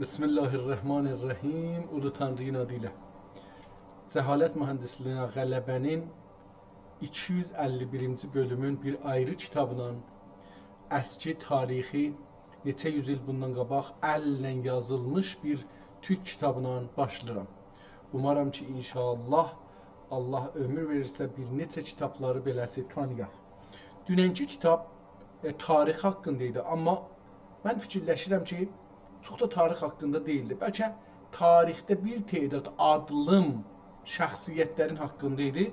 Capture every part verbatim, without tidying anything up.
بسم الله الرحمن الرحیم. اولو تانری‌نین آدی ایله. جهالت مهندسلیگینه غلبه‌نین ایکی یوز اللی بیرینجی بؤلومون بیر آیری کیتابینان، اسکی تاریخی، نئچه یوز ایل بوندان قاباق الله یازیلمیش بیر تورک کیتابینان باشلاییرام. اومارام کی، انشاءالله، الله عؤمور وئریرسه، بیر نئچه کیتابلاری بئله‌سی تانییاق. دوننکی کیتاب، ائ، تاریخ حاقیندا ایدی، آمما من فیکیرلشیرم کی، چوخ دا تاریخ حاقیندا دئییلدی. بلکه تاریخده بیر تعداد آدلیم شخصیتلرین حاقیندا ایدی.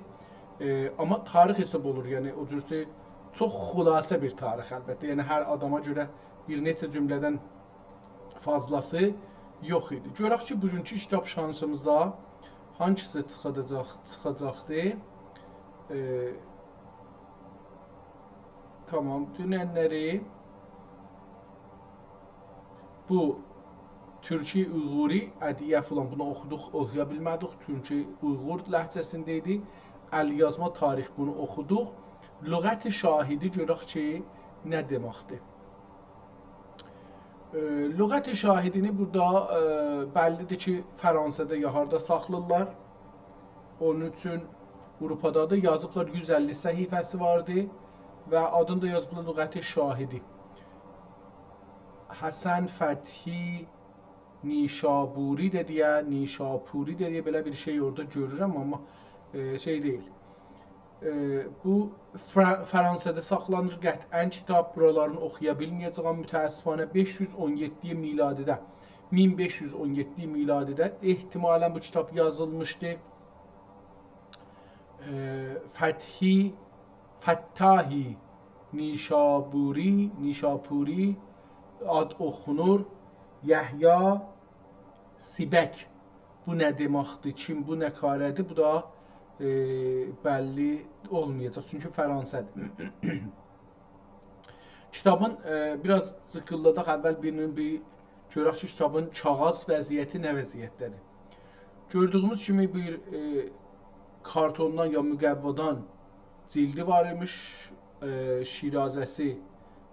ائ، آمما تاریخ حساب اولور، یعنی او جورسه چوخ خلاصه بیر تاریخ البته. یعنی هر آداما گؤره بیر نئچه جمله‌دن فاضلاسی یوخ ایدی. گؤرک کی، بوگونکو کیتاب شانسیمیزا هانگیسی چیخاجاق، چیخاجاقدی. ائ، تامام، دوننلری بو تورکی اویغوری ادعیه فلان، بونو اوخودوق، اوخویا بیلمه‌دیک. تورکی اویغور لهجه‌سینده ایدی. ال‌یازما تاریخ، بونو اوخودوق. لغت شاهدی گؤرک کی، نه دئمکدیر. ائ، لغت شاهدینی بورادا، ائ، بللی‌دیر کی، فرانسه‌ده یا هاردا ساخلاییرلار. اونون اوچون آوروپادادیر. یازیبلار، یوز اللی صفحه‌سی واردی و آدینی دا یازیبلار لغت شاهدی. حسن فتحی نیشابوری ده دئیه، نیشاپوری ده دئیه، بئله بیر شئی اورادا گؤرورم، آمما، ائ، شئی دئییل. ائ، بو فرا-، فرانسه‌ده ساخلانیر. قطعاً کیتاب بورالارینی اوخویا بیلمه‌یه‌جه‌یم، متأسفانه. بئش یوز اون یئددی میلادیده، مین بئش یوز اون یئددی میلادیده احتمالاً بو کیتاب یازیلمیشدی. ائ، فتحی، فتاحی نیشابوری، نیشاپوری آد اوخونور. یحیی سیبک. بو نه دئمکدیر؟ کیم بو، نه کاره‌دیر؟ بو دا، ائ، بللی اولمایاجاق، چونکی فرانسه‌دیر. کیتابین، ائ، بیر آز جیققیللاداق، اول بیرینین بیر گؤرک کی، کیتابین کاغیذ وضعیتی نه وضعیتده‌دیر. گؤردویوموز کیمی بیر، ائ، کارتوندان یا مقوادان جیلدی وار ایمیش، ائ، شیرازه‌سی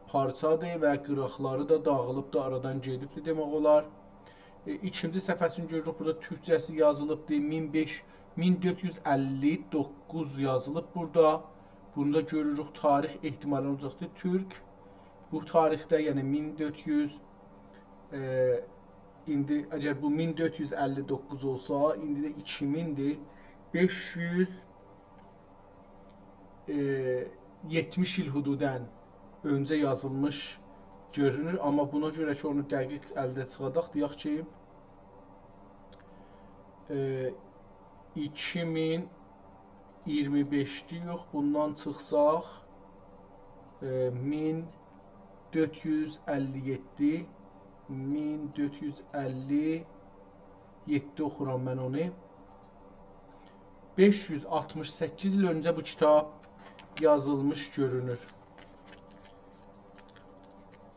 پارچادیر و قیراقلاری دا داغیلیب دا آرادان گئدیبدیر دئمک اولار. ائ، ایکینجی صفحه‌سینی گؤروروک، بورادا تورکجه‌سی یازیلیبدیر. مین بئش، مین دؤرد یوز اللی دوققوز یازیلیب بورادا. بونو دا گؤروروک، تاریخ احتمالاً اولاجاقدیر تورک. بو تاریخده، یعنی مین دؤرد یوز، ائ، ایندی اگر بو مین دؤرد یوز اللی دوققوز اولسا، ایندی ده ایکی میندیر. بئش یوز، ائ، یئتمیش ایل حدوداً اؤنجه یازیلمیش گؤرونور. آمما بونا گؤره کی، اونو دقیق الده چیخاداق، دئیک کی، ائ، ایکی مین ایگیرمی بئشدی، یوخ، بوندان چیخساق، ائ، مین دؤرد یوز اللی یئددی، مین دؤرد یوز اللی یئددی اوخورام من اونو. بئش یوز آلتمیش سککیز ایل اؤنجه بو کیتاب یازیلمیش گؤرونور.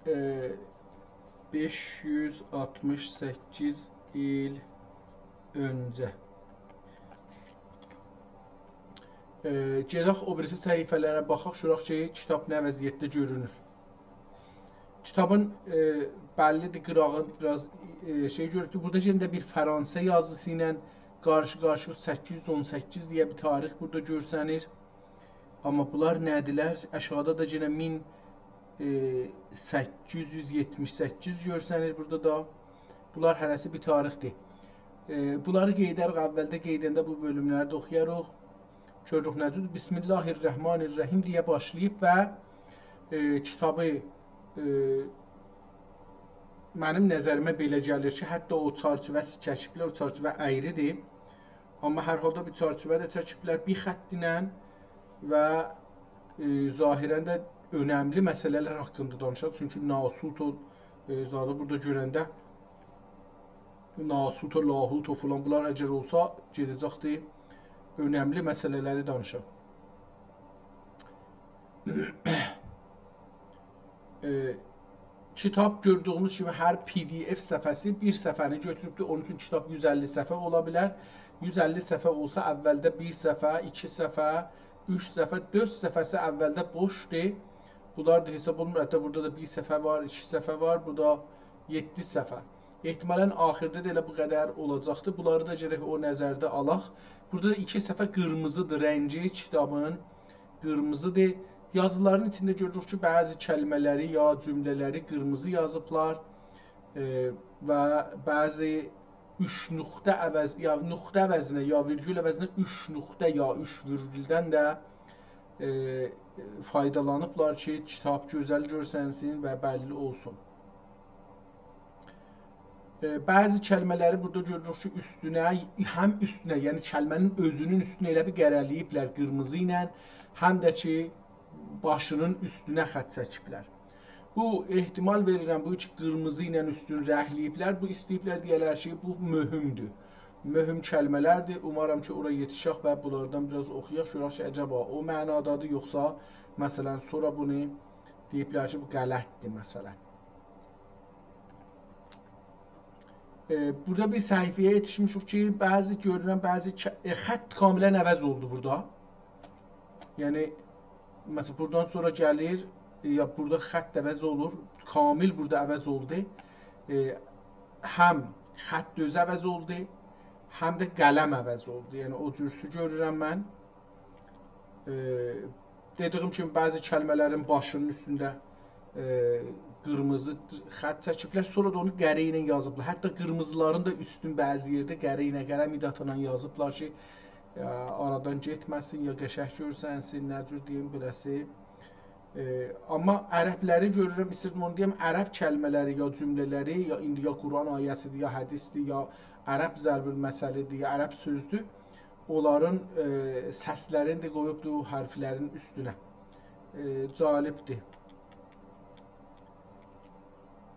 ائ، بئش یوز آلتمیش سککیز ایل اؤنجه. ائ، گئدک او بیریسی صفحه‌لره باخاق، گؤرک کی، کیتاب نه وضعیتده گؤرونور. کیتابین، ائ، بللی‌دیر، قیراغی بیر آز، ائ، شئی گؤروبدور. بورادا یئنه ده بیر فرانسه یازیسی ایله قارشی-قارشییا سککیز یوز اون سککیز دئیه بیر تاریخ بورادا گؤرسنیر. آمما بونلار نه‌دیرلر؟ آشاغیدا دا یئنه مین، ائ، سککیز یوز یئتمیش سککیز گؤرسنیر بورادا دا. بونلار هره‌سی بیر تاریخدیر. ائ، بونلاری قئیده‌ریک، اولده قئیدنده بو بؤلوملری ده اوخویاریق. گؤروروک نه جور. بسم الله الرحمن الرحیم دئیه باشلاییب و، ائ، کیتابی، ائ، منیم نظریمه بئله گلیر کی، حتی او چرچیوه‌سی چکیبلر، او چرچیوه اَیری‌دیر. آمما هر حالدا بیر چرچیوه ده چکیبلر بیر خط ایله و، ائ، ظاهراً ده اؤنملی مسئله‌لر حاقیندا دانیشیر. چونکی ناسوت او، ائ، زادی بورادا گؤرنده ناسوت و لاهوت و فلان، بونلار اگر اولسا، گئده‌جکدی اؤنملی مسئله‌لری دانیشا. ائ، کیتاب گؤردویوموز کیمی هر پی دی اف صفحه‌سی بیر صفحه‌نی گؤتوروبدور. اونون اوچون کیتاب یوز اللی صفحه اولا بیلر. یوز اللی صفحه اولسا، اولده بیر صفحه، ایکی صفحه، اوچ صفحه، دؤرد صفحه‌سی اولده بوشدور. بونلار دا حساب اولونمور. حتی بورادا دا بیر صفحه وار، ایکی صفحه وار، بورادا یئددی صفحه. احتمالاً آخیردا دا ائله بو قدر اولاجاقدیر. بونلاری دا گرک او نظرده آلاق. بورادا دا ایکی صفحه قیرمیزیدیر رنگی کیتابین. قیرمیزیدیر. یازیلارین ایچینده گؤروروک کی، بعضی کلمه‌لری یا جمله‌لری قیرمیزی یازیبلار. ائ، و بعضی اوچ نقطه عوض، یا نقطه عوضینه، یا ویرگول عوضینه اوچ نقطه یا اوچ ویرگولدن ده، ائ، فایدالانیبلار کی، کیتاب گؤزل گؤرسنسین و بللی اولسون. ائ، بعضی کلمه‌لری بورادا گؤروروک کی، اوستونه، هم اوستونه، یعنی کلمه‌نین اؤزونون اوستونه ائله بیر قره‌له‌ییبلر قیرمیزی ایله، هم ده کی، باشینین اوستونه خط چکیبلر. بو، احتمال وئریرم، بو کی قیرمیزی ایله اوستون رنگله‌ییبلر، بو ایسته‌ییبلر دئیه‌لر کی، بو مهمدور. مهم کلمه‌لردیر. اومارام کی، اورا یئتیشک و بونلاردان بیر آز اوخویاق، گؤرک کی، عجبا او معنادادیر، یوخسا، مثلاً، سونرا بونو دئییبلر کی، بو غلطدیر، مثلاً. ائ، بورادا بیر صفحه‌یه یئتیشمیشیک کی، بعضی گؤرورم، بعضی ک-، ائ، خط کاملاً عوض اولدو بورادا. یعنی، مثلاً، بورادان سونرا گلیر، ائ، یا بورادا خط عوض اولور، کامل بورادا عوض اولدو. ائ، هم خط اؤزو عوض اولدو، هم ده قلم عوض اولدو. یعنی، او جورسو گؤرورم من. ائ، دئدیییم کیمی، بعضی کلمه‌لرین باشینین اوستونده، ائ، قیرمیزی خط چکیبلر، سونرا دا اونو قره ایله یازیبلار. حتی قیرمیزیلارین دا اوستون بعضی یئرده قره ایله، قره مدادینان یازیبلار کی، ائ، آرادان گئتمه‌سین، یا قشنگ گؤرسنسین، نه جور دئییم، بئله‌سی. ائ، آمما عربلری گؤرورم، ایستیردیم اونو دئیم، عرب کلمه‌لری، یا جمله‌لری، یا ایندی یا قرآن آیه‌سیدیر، یا حدیثدیر، یا عرب ضرب‌المثلیدیر، یا عرب سؤزدور. اونلارین، ائ، سسلرینی ده قویوبدور حرفلرین اوستونه. ائ، جالبدیر.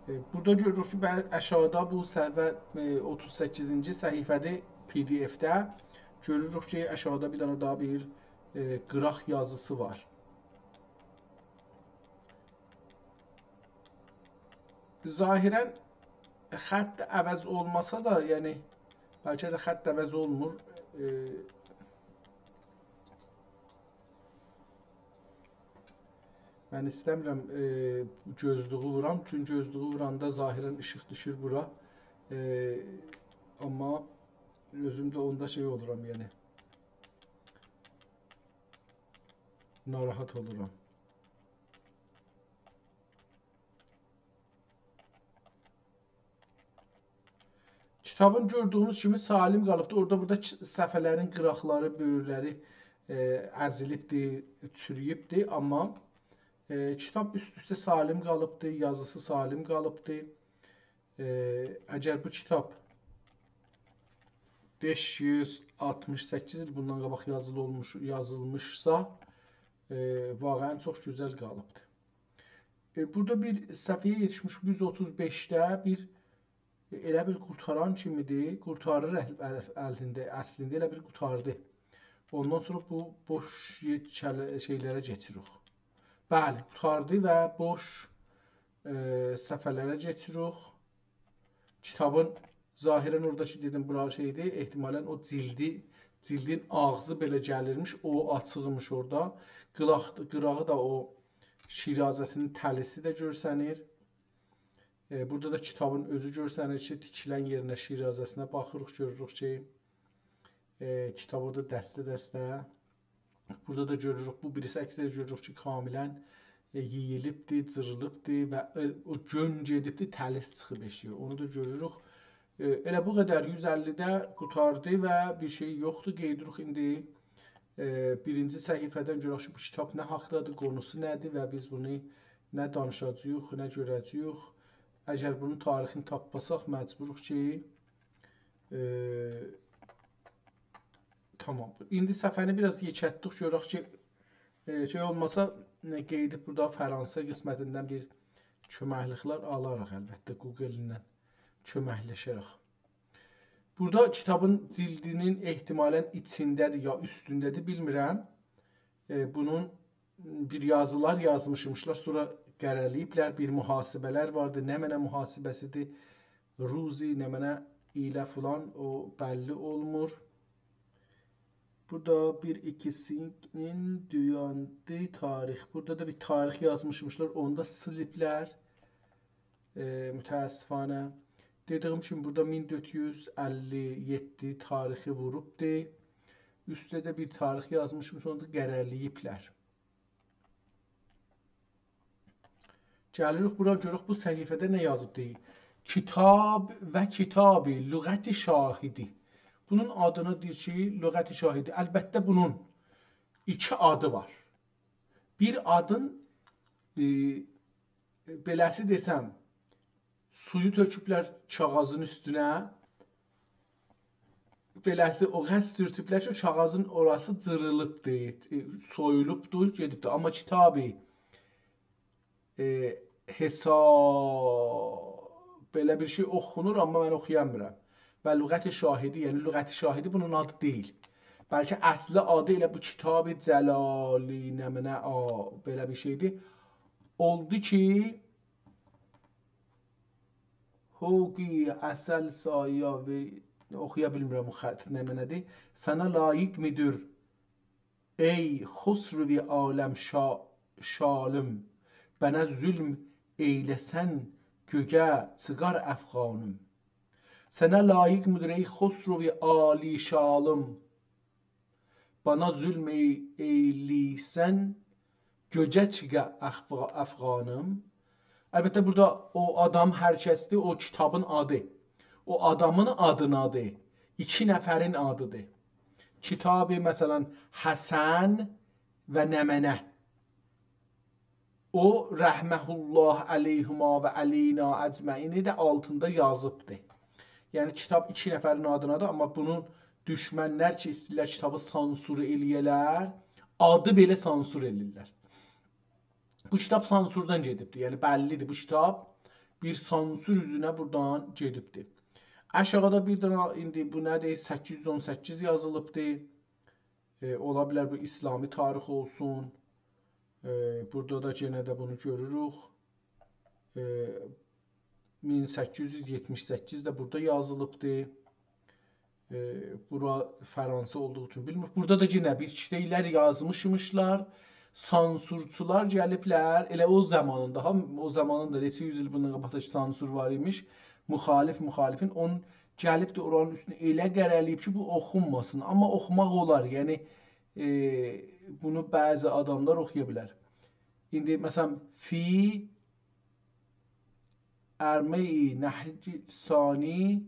ائ، بورادا گؤروروک کی، بل-، آشاغیدا بو صفحه، ائ، اوتوز سککیزینجی صفحه‌دیر پی دی اف‌ده. گؤروروک کی، آشاغیدا بیر دنه داها بیر، ائ، قیراق یازیسی وار. ظاهراً خط عوض اولماسا دا، یعنی، بلکه ده خط عوض اولمور. ائ، من ایسته‌میرم، ائ، گؤزلویو وورام، چونکی گؤزلویو ووراندا ظاهراً ایشیق دوشور بورا. ائ، آمما اؤزوم ده اوندا شئی اولورام، یعنی، ناراحت اولورام. کیتابین گؤردویوموز کیمی سالم قالیبدی. اورادا بورادا کی-، صفحه‌لرین قیراقلاری، بؤیورلری، ائ، ازیلیبدی، چورویوبدو، آمما، ائ، کیتاب اوست-اوسته سالم قالیبدی، یازیسی سالم قالیبدی. ائ، اگر بو کیتاب بئش یوز آلتمیش سککیز ایل بوندان قاباق یازیلی اولموش، یازیلمیشسا، ائ، واقعاً چوخ گؤزل قالیبدیر. ائ، بورادا بیر صفحه‌یه یئتیشمیش، یوز اوتوز بئشده بیر، ائ، ائله بیر قورتاران کیمیدیر. قورتاریر ال-، ال-، الینده، اصلینده ائله بیر قورتاردی. اوندان سونرا بو بوش یئ-، کل-، شئیلره کئچیریک. بلی، قورتاردی و بوش، ائ، صفحه‌لره کئچیریک. کیتابین ظاهراً اورادا کی دئدیم، بورا شئیدیر، احتمالاً او جیلدی، جیلدین آغزی بئله گلیرمیش، او آچیقمیش اورادا. قیراق-، قیراغی دا او شیرازه‌سینین تلیسی ده گؤرسنیر. ائ، بورادا دا کیتابین اؤزو گؤرسنیر کی، تیکیلن یئرینه، شیرازه‌سینه باخیریق، گؤروروک کی، ائ، کیتاب اورادا دسته-دسته. بورادا دا گؤروروک، بو بیریسی عکسده گؤروروک کی، کاملاً، ائ، یئییلیبدی، جیریلیبدی و، ائ، او گؤن گئدیبدی، تلیس چیخیب ائشییه. اونو دا گؤروروک. ائ، ائله بو قدر، یوز اللی‌ده قورتاردی و بیر شئی یوخدور. قئییدیریک ایندی، ائ، بیرینجی صفحه‌دن گؤرک کی، بو کیتاب نه حاقدادیر، قونوسو نه‌دیر و بیز بونو نه دانیشاجاغیق، نه گؤره‌جه‌ییک. اگر بونون تاریخینی تاپماساق، مجبوروق کی، ائ، تامام. ایندی صفحه‌نی بیر آز یئکلتدیک، گؤرک کی، ائ، شئی اولماسا، ائ، قئییدیب بورادا فرانسه قسمتیندن بیر کؤمکلیکلر آلاریق، البته، گوگلیندن کؤمکلشه‌ریک. بورادا کیتابین جیلدینین احتمالاً ایچینده‌دیر یا اوستونده‌دیر، بیلمیرم. ائ، بونون بیر یازیلار یازمیشمیشلار، سونرا قره‌له‌ییبلر، بیر محاسبه‌لر واردی. نمنه محاسبه‌سیدیر، روزی، نمنه ایله فلان، او بللی اولمور. بورادا بیر ایکیسینین دویاندی تاریخ. بورادا دا بیر تاریخ یازمیشمیشلار، اونو دا سیلیبلر. ائ، متأسفانه. دئدیگیم کیمی، بورادا مین دؤرد یوز اللی یئددی تاریخی ووروبدو. اوسته ده بیر تاریخ یازمیشیم، سونرا دا قره‌له‌ییبلر. گلیریک بورا، گؤرک بو صفحه‌ده نه یازیبدی. کتاب و کتابی، لغت شاهدی. بونون آدینا دئییر کی، لغت شاهدی. البته، بونون ایکی آدی وار. بیر آدین، ائ، بئله‌سی دئسم، سویو تؤکوبلر کاغاذین اوستونه. بئله‌سی او قدر سورتوبلر کی، او کاغاذین اوراسی جیریلیبدی، ائ، سویولوبدو، گئدیبدی. آمما کتابی، ائ، حساب، بئله بیر شئی اوخونور، آمما من اوخویامیرام. و لغت شاهدی، یعنی لغت شاهدی بونون آدی دئییل. بلکه اصلی آدی ائله بو کتاب جلالی، نمنه، آ، بئله بیر شئیدیر. اولدو کی، حقوقی اصل سایه وئر-، اوخویا بیلمیرم بو خط نمنه‌دیر. سنه لایق می‌دور، ای خسرو عالم شا-، شالیم، بنه ظلم ائیله‌سن، گؤیه چیخار افغانیم. سنه لایق می‌دور، ای خسرو عالی شالیم، بنه ظلم ای-، ائیله‌سن، گؤیه چیخار افغا-، افغانیم. البته، بورادا او آدام هر کسدیر، او کتابین آدی. او آدامین آدینادیر. ایکی نفرین آدیدیر. کتابی، مثلا، حسن و نمنه. او، رحمه الله علیهما و علینا اجمعینی ده آلتیندا یازیبدی. یعنی، کتاب ایکی نفرین آدینادیر، آمما بونون دوشمنلر کی، ایسته‌ییرلر کتابی سانسور ائله‌یه‌لر، آدی بئله سانسور ائله‌ییرلر. بو کتاب سانسوردان گئدیبدیر. یعنی، بللی‌دیر، بو کتاب بیر سانسور اوزونه بورادان گئدیبدیر. آشاغیدا بیر دنه، ایندی بو نه‌دیر؟ سککیز یوز اون سککیز یازیلیبدیر. ائ، اولا بیلر بو اسلامی تاریخ اولسون. ائ، بورادا دا یئنه ده بونو گؤروروک. ائ، مین سککیز یوز یئتمیش سککیز ده بورادا یازیلیبدی. ائ، بورا فرانسه اولدوغو اوچون بیلمیر. بورادا دا یئنه بیر شئیلر یازمیشمیشلار. سانسورچولار گلیبلر. ائله او زامانیندا، ها، او زامانیندا نئچه یوز ایل بوندان قاباق دا سانسور وار ایمیش. مخالف، مخالفین اونون گلیب ده اورانین اوستونه ائله قره‌له‌ییب کی، بو اوخونماسین. آمما اوخوماق اولار. یعنی، ائ، بونو بعضی آداملار اوخویا بیلر. ایندی، مثلا، فی اربعین نهج ثانی،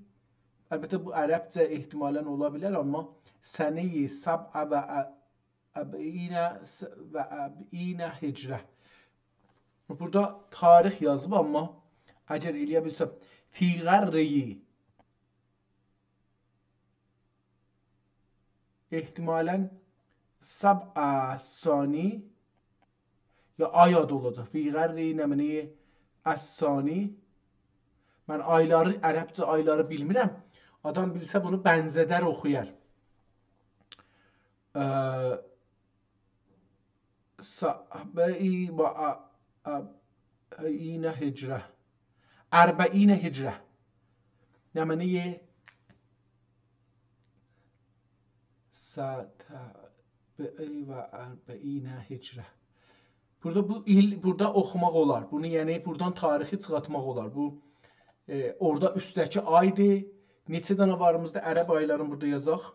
البته، بو عربجه احتمالا اولا بیلر، آمما سنه سبع و ا-، اربعین س-، و اربعین هجره. بورادا تاریخ یازیب، آمما اگر ائلیه بیلسم، فی قره‌ی احتمالا سبع ثانی، یا آی آدی اولاجاق. فی قره‌ی نمنه الثانی. من آیلاری، عربجه آیلاری بیلمیرم. آدام بیلسه بونو بنزه‌در اوخویار. اه، سبع و ا-، اربعین هجره. اربعین هجره. نمنه سبع و اربعین هجره. بورادا بو ایل، بورادا اوخوماق اولار. بونو، یعنی، بورادان تاریخی چیخارتماق اولار. بو، ائ، اورادا اوستده‌کی آیدیر. نئچه دنه واریمیزدیر؟ عرب آیلارینی بورادا یازاق.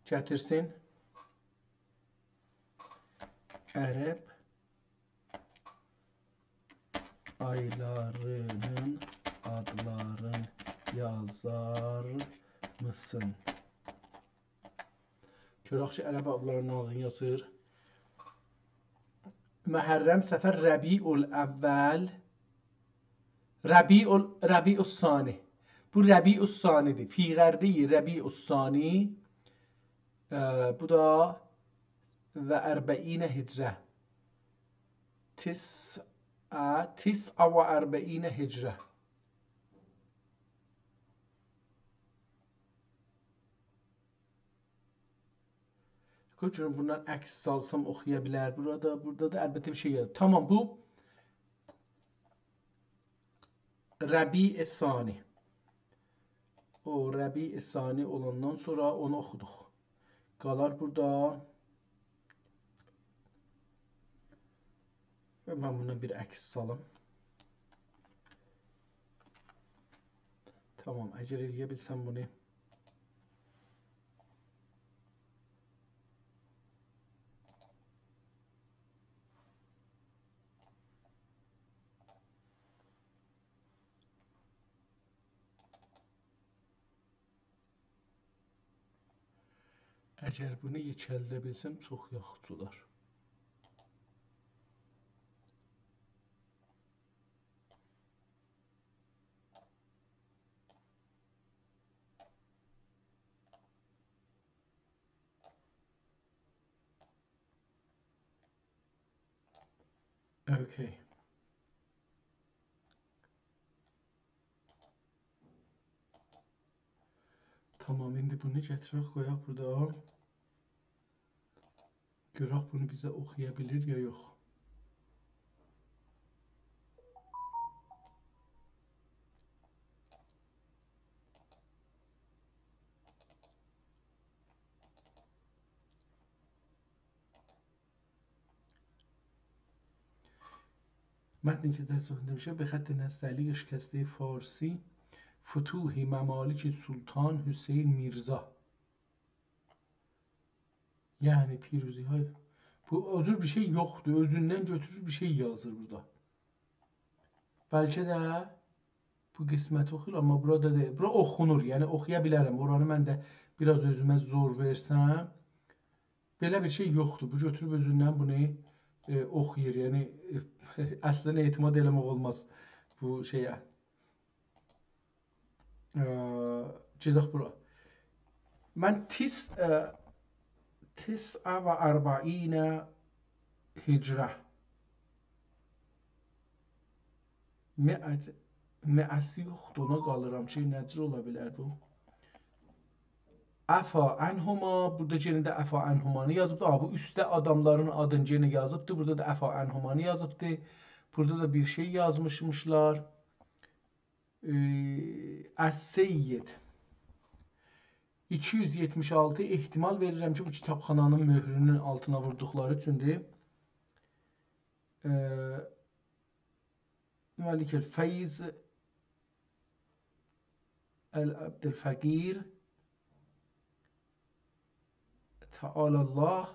گتیرسین. عرب آیلارینین آدلارین یازار میسین؟ گؤرک کی، عرب آدلارینین آدینی یازیر. محرم، صفر، ربیع الاول، ربیع ال-، ربیع الثانی. بو ربیع الثانی‌دیر. فی قره‌ی ربیع الثانی. اه، بو دا و اربعین هجره. تسع، تسع و اربعین هجره. قوی گؤروم، بوندان عکس سالسام اوخویا بیلر. بورادا، بورادا دا البته بیر شئی یازیر. تامام، بو ربیع ثانی. او ربیع ثانی اولاندان سونرا اونو اوخودوق. قالار بورادا. و من بوندان بیر عکس سالیم. تامام، اگر ائلیه بیلسم بونو. اگر بونو یئکلده بیلسم، چوخ یاخشی اولار. اوکی. تامام، ایندی بونو گتیرک، قویاق بورادا. گؤرک بونو بیزه اوخویا بیلیر یا یوخ. متنی که در صحبت نمیشه، به خط نستعلیق شکستهٔ فارسی، فتوح ممالک سلطان حسین میرزا. یعنی پیروزی‌های، بو او جور بیر شئی یوخدور، اؤزوندن گؤتورور بیر شئی یازیر بورادا. بلکه ده بو قسمت اوخویور، آمما بورادا دا، بورا اوخونور، یعنی اوخویا بیلرم. اورانی من ده بیر آز اؤزومه زور وئرسم، بئله بیر شئی یوخدور. بو گؤتوروب اؤزوندن بونو، ائ، اوخویور. یعنی، ائ، اصلا اعتماد ائله‌مک اولماز بو شئیه. ائ، گئدک بورا. من تس، ائ، تسع و اربعین هجره. مئت، مئه‌سی یوخدور، اونا قالیرام کی، نه جور اولا بیلر بو؟ عفا عنهما، بورادا یئنه ده عفا عنهمانی یازیبدی. آ، بو اوستده آداملارین آدینی یئنه یازیبدی. بورادا دا عفا عنهمانی یازیبدی. بورادا دا بیر شئی یازمیشمیشلار. ائ، السید. ایکی یوز یئتمیش آلتی، احتمال وئریرم کی، بو کیتابخانانین مؤهرونون آلتینا ووردوقلاری اوچوندور. ائ، ملک الفیض العبد الفقیر تعالی الله.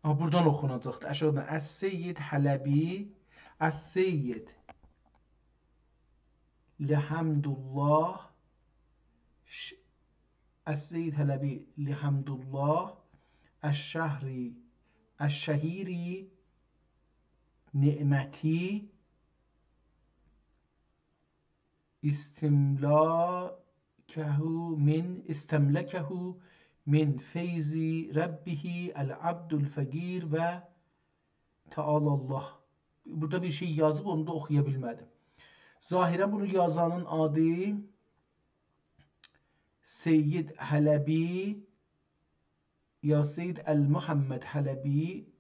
آها، بورادان اوخوناجاقدی. آشاغیدان السید حلبی، السید لحمدالله، ش-، السید حلبی لحمدالله، الشهری، الشهیری نعمتی، استملاکه من، استملکه من فیض ربه العبد الفقیر و تعالی الله. بورادا بیر شئی یازیب، اونو دا اوخویا بیلمه‌دیم. ظاهرا بونو یازانین آدی سید حلبی، یا سید المحمد حلبی،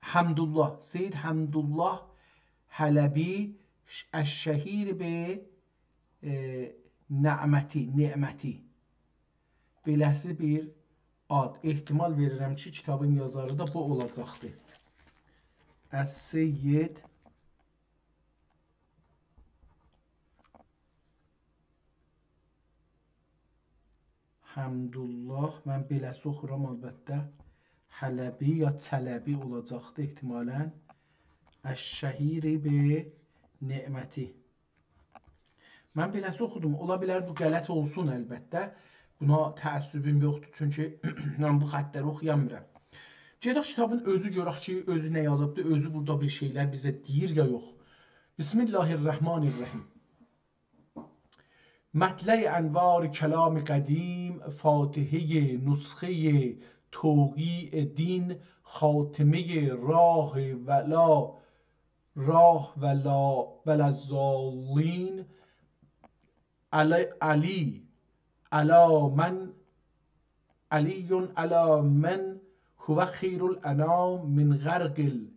حمدالله، سید حمدالله حلبی، ش-، الشهیر به، ائ، نعمتی، نعمتی. بئله‌سی بیر آد. احتمال وئریرم کی، کیتابین یازاری دا بو اولاجاقدی. السید حمدالله، من بئله‌سی اوخورام البته. حلبی یا چلبی اولاجاقدی احتمالا. الشهیر به نعمتی. من بئله‌سی اوخودوم. اولا بیلر بو غلط اولسون البته. بونا تعصبوم یوخدور، چونکی من بو خطلری اوخویامیرام. گئدک کیتابین اؤزو، گؤرک کی، اؤزو نه یازیبدی، اؤزو بورادا بیر شئیلر بیزه دئییر یا یوخ. بسم الله الرحمن الرحیم. مطلع انوار کلام قدیم، فاتحهٔ نسخهٔ توقیع دین، خاتمهٔ راه ولا، راه ولا، ولا الضالین، علی، علی، علی من، علی علی من هو خیر الانام من غرق ال-،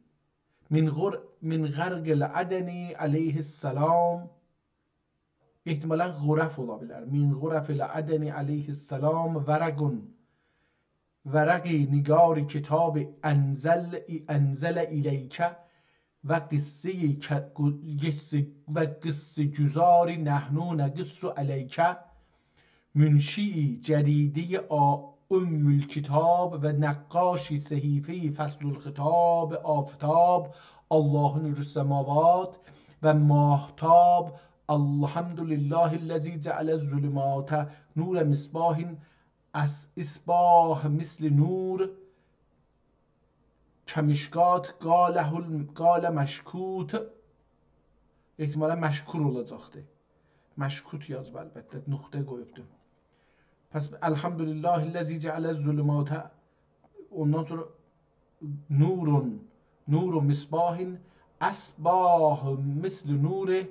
من غر-، من غرق العدن علیه السلام. احتمالا غرف اولا بیلر. من غرف العدن علیه السلام ورق، ورق نگار کتاب انزل، انزل الیک. و قصهٔ ک-، قو-، قصه، و قصه گذاری نحن نقص علیک، منشی جریدهٔ آ-، ام الکتاب و نقاش صحیفهٔ فصل الخطاب آفتاب، الله نور السماوات، و ماهتاب، الحمد لله الذی جعل الظلمات نور مصباح، اس-، اصباح مثل نور کمشکات قاله ال-، قال مشکوت. احتمالاً مشکور اولاجاقدی. مشکوت یازیب البته، نقطه قویوبدو. پس الحمد لله الذی جعل الظلمات، اوندان سونرا نور، نور مصباح، اصباح مثل نور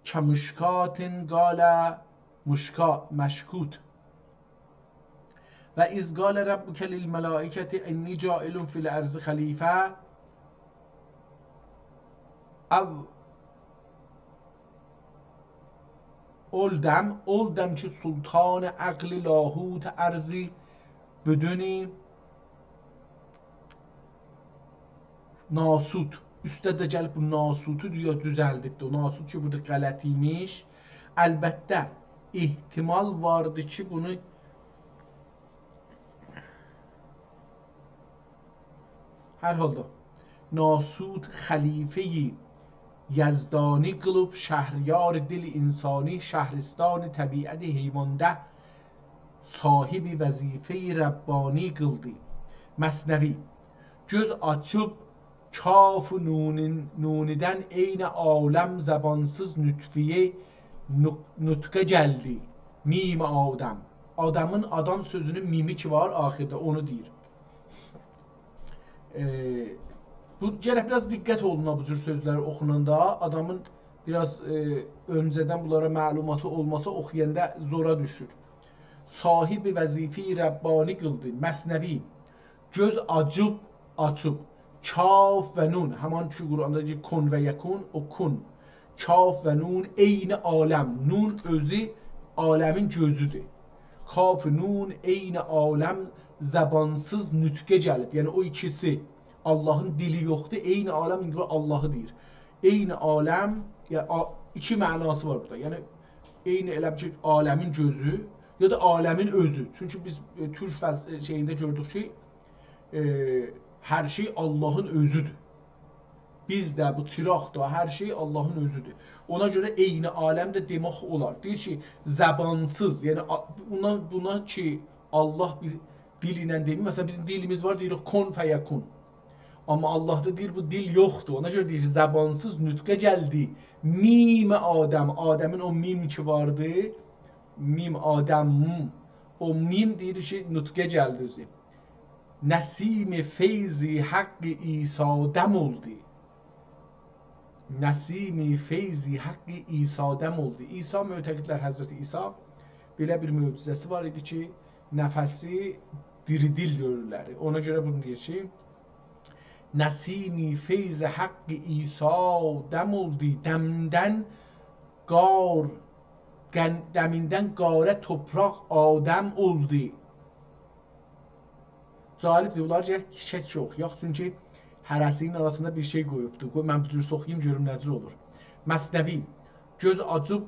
کمشکات قال مشکا-، مشکوت. و اذ قال ربک للملائکة انی جاعل فی الارض خلیفة، او اولدم، اولدم کی سلطان عقل لاهوت ارضی بدونی ناسوت. اوسته ده گلیب بو ناسوتو دوزلدیبدی. او ناسوت کی بورادا غلط ایمیش. البته، احتمال واردی کی بونو هر حالدا، ناسوت خلیفهٔ یزدانی قیلیب، شهریار دل انسانی، شهرستان طبیعت حیوانده، صاحب وظیفهٔ ربانی قیلدی. مثنوی. گؤز آچیب کاف و نونون، نونیدن عین عالم زبانسیز نطفه‌یه نق-، نطقه گلدی. میم آدم. آدمین، آدام سؤزونون میمی کی وار آخیردا، اونو دئییر. ائ، بو گرک بیر آز دقت اولونا بو جور سؤزلر اوخوناندا، آدامین بیر آز، ائ، اؤنجه‌دن بونلارا معلوماتی اولماسا اوخویاندا زورا دوشور. صاحب وظیفهٔ ربانی قیلدی. مثنوی. گؤز آچیب، آچیب. کاف و نون، همان کی قرآندا دئییر کن و یکون، او کن. کاف و نون عین عالم، نون اؤزو عالمین گؤزودور. کاف و نون عین عالم زبانسیز نطقه گلیب. یعنی او ایکیسی، آللاهین دیلی یوخدور، عین عالم ایندی بو آللاهی دئییر. عین عالم، یعنی آ-، ایکی معناسی وار بورادا. یعنی عین ائله بیل کی عالمین گؤزو، یا دا عالمین اؤزو. چونکی بیز، ائ، تورک فلس-، ائ، شئیینده گؤردوک کی، ائ، هر شئی آللاهین اؤزودور. بیز ده، بو چیراق دا، هر شئی آللاهین اؤزودور. اونا گؤره عین عالم ده دئمک اولار. دئییر کی زبانسیز، یعنی آ-، بونا، بونا کی آللاه بیر دیل ایله دئمیر. مثلا بیزیم دیلیمیز وار، دئییریک کن فیکون. آمما آللاهدا دئییر بو دیل یوخدور. اونا گؤره دئییر کی زبانسیز نطقه گلدی. میم آدم، آدمین او میم کی واردی، میم آدم، او میم دئییر کی نطقه گلدی اؤزو. نسیم فیض حق عیسی دم اولدو. نسیم فیض حق عیسی دم اولدو. عیسی، معتقدلر حضرت عیسی، بئله بیر معجزه‌سی وار ایدی کی نفسی دیری دیل دؤورلری. اونا گؤره بونو دئییر کی نسیم فیض حق عیسی دم اولدو. دمدن قار، دن-، دمیندن قاره توپراق آدم اولدو. جالبدیر، بونلاری گرک کیچک اوخویاق، چونکی هره‌سینین آراسیندا بیر شئی قویوبدور. قوی من بو جور اوخویوم، گؤروم نه جور اولور. مثنوی. گؤز آچیب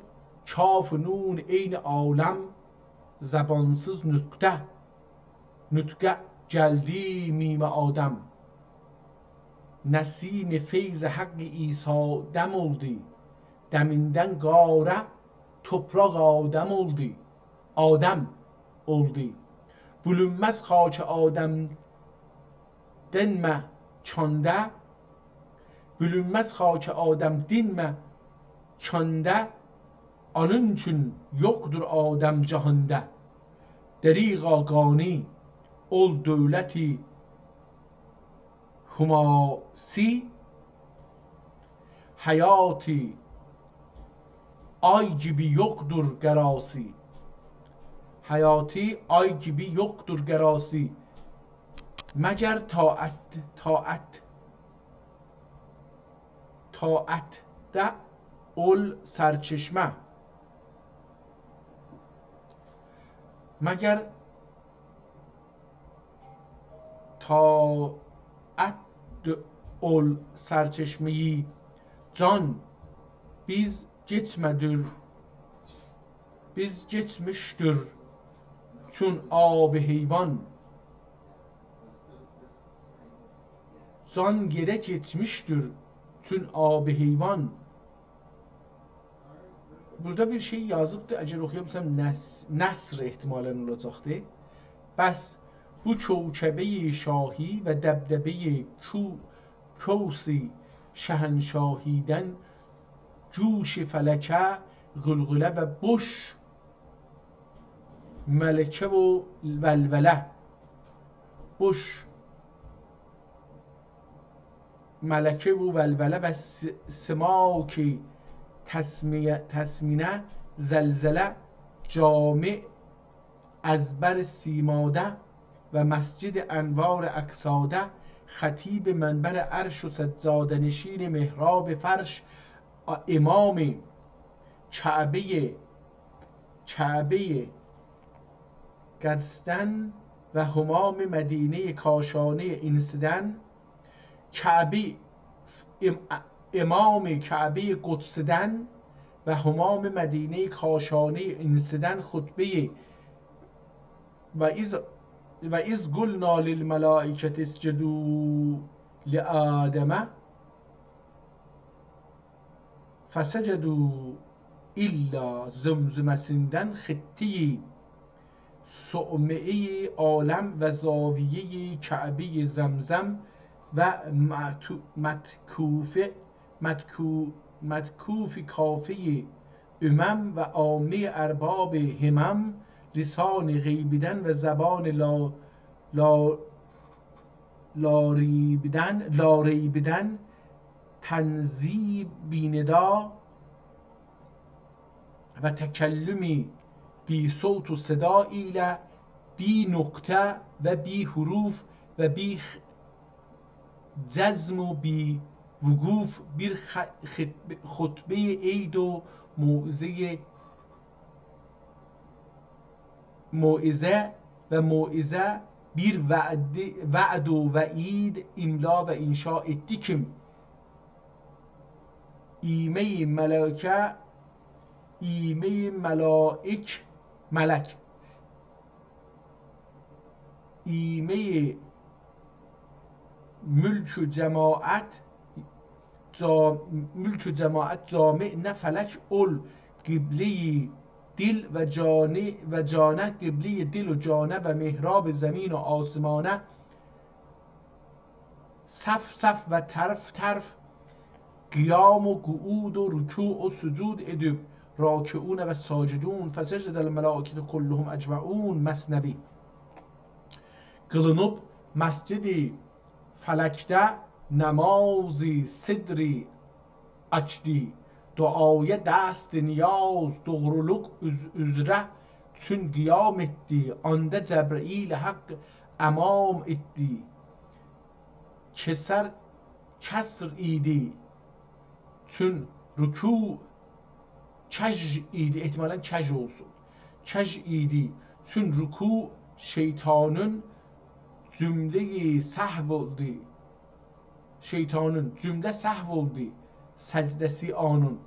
کاف و نون عین عالم زبانسیز نطقه، نطقه گلدی میم آدم. نسیم فیض حق عیسی دم اولدو. دمیندن قاره توپراق آدم اولدو. آدم اولدو. بولونمز خاک آدم دینمه کاندا. بولونمز خاک آدم دینمه کاندا. آنین اوچون یوخدور آدم جهاندا. دریغا قانی اول دولتی حماسی، حیاتی آی کیمی یوخدور قراسی. حیاتی آی کیمی یوخدور قراسی. مگر طاعت، طاعت، طاعتده اول سرچشمه. مگر طاعت دؤ-، اول سرچشمه‌ی جان، بیز کئچمه‌دیر، بیز کئچمیشدیر چون آب حیوان. جان یئره کئچمیشدیر چون آب حیوان. بورادا بیر شئی یازیبدی، اگر اوخویا بیلسم، نث-، نثر احتمالاً اولاجاقدی. بس بو کوکبه‌ی شاهی و دبدبه‌ی کو-، کوس شهنشاهی‌دن، جوش فلکه، غلغله و بوش ملکه و ولوله، بوش ملکه و ولوله و س-، سماک تسمیه، تسمینه، زلزله، جامع از بر سیماده و مسجد انوار اکساده، خطیب منبر عرش و سجاده‌نشین محراب فرش، امام کعبه‌ی، کعبه‌ی قدسدن و حمام مدینه‌ی کاشانه‌ی انسدن، کعبه، ام-، امام کعبه‌ی قدسدن و حمام مدینه‌ی کاشانه‌ی انسدن خطبه‌ی و اذ، و اذ قلنا للملائکة اسجدوا لآدم فسجدوا الا زمزمه‌سیندن خطه‌ی صومعه‌ی عالم و زاویه‌ی کعبه‌ی زمزم و معتو-، متکوف، متکو-، متکوف کافه‌ی امم و عامه‌ی ارباب همم، لسان غیبدن و زبان لا-، لا-، لاریبدن، لاریبدن، تنزیب ندا و تکلم بی صوت و صدا ایله، بی نقطه و بی حروف و بی خ-، جزم و بی وقوف، بیر خ-، خط-، خطبه‌ی عید و موعظه‌ی، موعظه و موعظه، بیر وعد، وعد و وعید املا و انشا ائتدی کیم، ایمه‌ی ملکه، ایمه‌ی ملائک، ملک، ایمه‌ی ملک و جماعت، جا-، ملک و جماعت جامع نه فلک اول قبله‌ی دل و جانه، و جانه قبله‌ی دل و جانه و محراب زمین و آسمانه، صف صف و طرف طرف قیام و قعود و رکوع و سجود ائدیب، راکعون و ساجدون، فسجد الملائکة کلهم اجمعون. مثنوی. قیلینیب مسجد فلکده نماز صدر آچدی، دعایا دست نیاز، دوغرولوق اوز-، اوزره چون قیام ائتدی، آندا جبرئیل حق امام ائتدی. کسر، کسر ایدی چون رکوع، کژ ایدی، احتمالاً کژ اولسون، کژ ایدی چون رکوع شیطانین جمله‌ی سهو اولدو، شیطانین جمله سهو اولدو سجده‌سی آنین.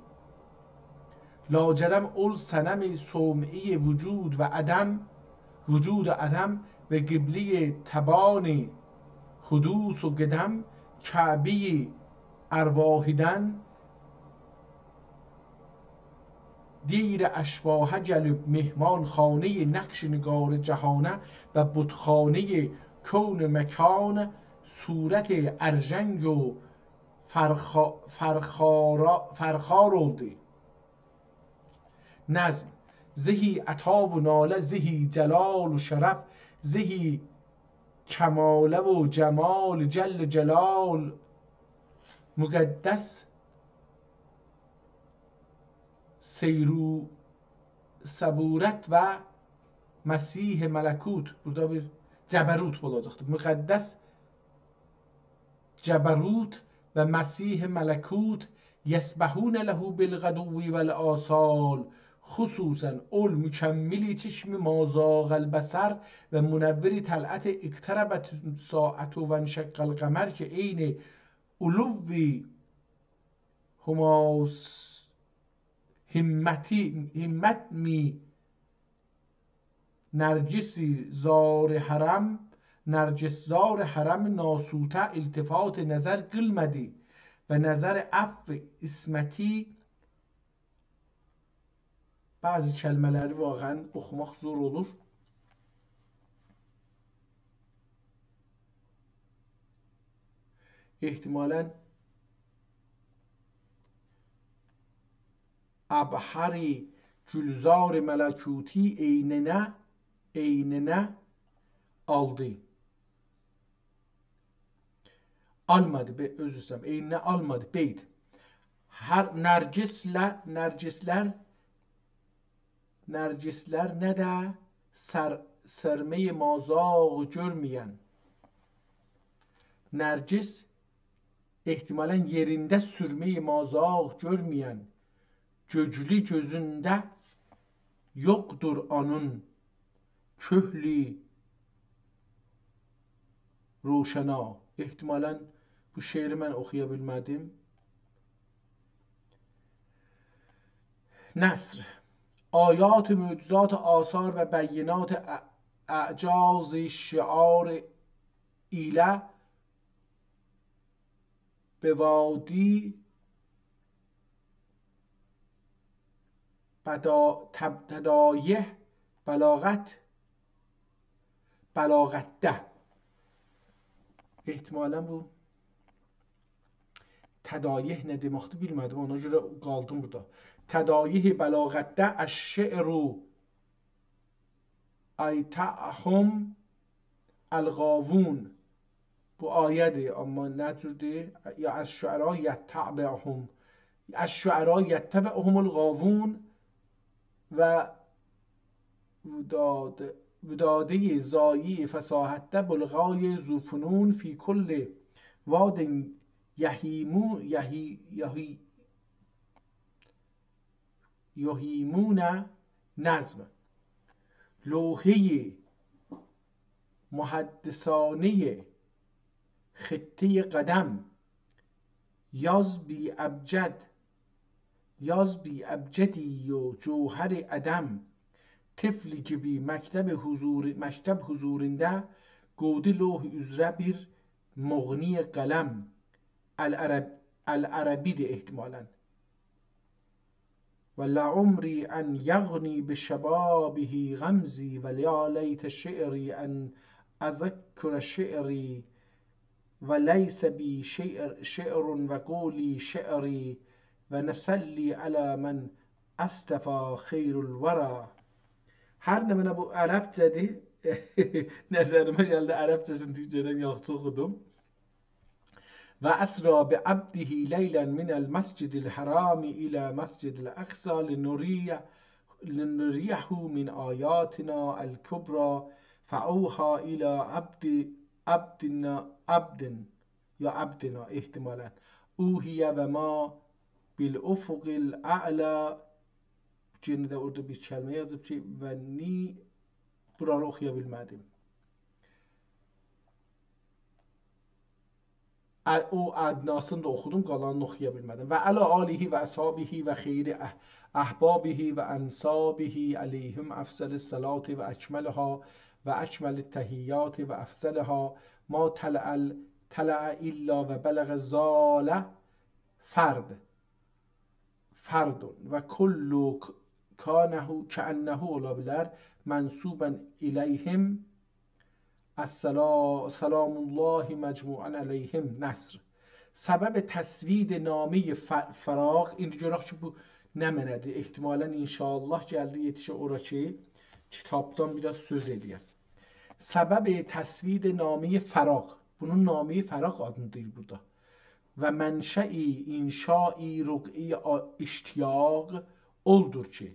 لاجرم اول صنم صومعه‌ی وجود و عدم، وجود و عدم و قبله‌ی تبان حدوث و قدم، کعبه‌ی ارواحدن دیر اشباحه گلیب، مهمانخانه‌ی نقش نگار جهانه و بتخانه‌ی کون و مکان، صورت ارژنگ و فرخا-، فرخارا-، فرخار اولدو. نظم. زهی عطا و ناله، زهی جلال و شرف، زهی کماله و جمال جل جلال، مقدس سیرو-، صبورت و مسیح ملکوت. بورادا بیر جبروت اولاجاقدیر. مقدس جبروت و مسیح ملکوت، یسبحون له بالغدو والآصال. خصوصاً اول مکمل چشم ما زاغ البصر و منور طلعت اقتربت الساعة وانشق القمر کی عین علو حماس، همتی، همت می نرگس زار حرم، نرگس‌زار حرم ناسوته التفات نظر قیلمادی و نظر عفو عصمتی. بعضی کلمه‌لری واقعاً اوخوماق زور اولور. احتمالاً ابحر گلزار ملکوتی عینینه، عینینه آلدی. آلمادی، بئ-، عذر ایسته‌ییرم، عینینه آلمادی، بئیت. هر نرگسله، نرگسلر، نرگسلر نه ده سر-، سرمه‌ی مازاغ گؤرمه‌ین. نرگس احتمالاً یئرینده سورمه‌ی مازاغ گؤرمه‌ین، گؤجلو گؤزونده یوخدور اونون کؤهلو روشنا. احتمالاً بو شعری من اوخویا بیلمه‌دیم. نثر. آیات، معجزات، آثار و بینات ا-، اعجاز شعار ایله به وادی بدا-، تب-، تدایه بلاغت، بلاغتده. احتمالاً بو تدایه نه دئمکدیر بیلمه‌دیم، اونا گؤره قالدیم بورادا. تدایه بلاغتده الشعر یتبعهم الغاوون. بو آیه‌دیر، اما نه جوردور؟ یا الشعراء یتبعهم، الشعراء یتبعهم الغاوون و وداد-، ودادهٔ ضایع فصاحتده بلغای ذوفنون فی کل واد یهیمو-، یهی-، یهی-، یهیمون نظم. لوحهٔ محدثانهٔ خطهٔ قدم، یاز بی ابجد، یاز بی ابجدی و جوهر عدم. طفلی کی بی مکتب حضور-، مکتب حضورینده قویدو لوح اوزره بیر مغنی قلم. العرب-، العربی‌دیر احتمالاً. و لعمری أن یغنی بشبابه غمزی، و یا لیت شعری أن أذکر شعری، و لیس بی شعر، شعر و قولی شعری، و نصلی علی من اصطفی خیر الوری. هر نمنه بو عربجه‌دیر، نظریمه گلدی، عربجه‌سینی تورکجه‌دن یاخشی اوخودوم. و أسری بعبده لیلا من المسجد الحرام إلی المسجد الأقصی لنری-، لنریه من آیاتنا الکبری فأوحی إلی عبد-، عبدنا، عبد، یا عبدنا احتمالاً، أوحی و ما بالأفق الأعلی. یئنه ده اورادا بیر کلمه یازیب کی، و نی، بورانی اوخویا بیلمه‌دیم. ا-، او ادناسینی دا اوخودوم، قالانینی اوخویا بیلمه‌دیم. و علی آله و أصحابه و خیر أح-، أحبابه و أنسابه علیهم أفضل الصلاة و أکملها و أکمل التحیات و أفضلها ما طلع ال-، طلع إلا و بلغ زال فرد، فرد و کل ک-، کانه، کأنه اولا بیلر، منسوبا إلیهم السلا-، سلام الله مجموعا علیهم. نثر. سبب تسوید نامهٔ ف-، فراق، ایندی گؤرک کی، بو نمنه‌دیر؟ احتمالاً، ان‌شاءالله، گلدی یئتیشه اورا کی، کیتابدان بیر آز سؤز ائله‌یم. سبب تسوید نامهٔ فراق، بونون نامهٔ فراق آدینی دئییر بورادا. و منشأ انشاء رقعهٔ آ-، اشتیاق اولدور کی،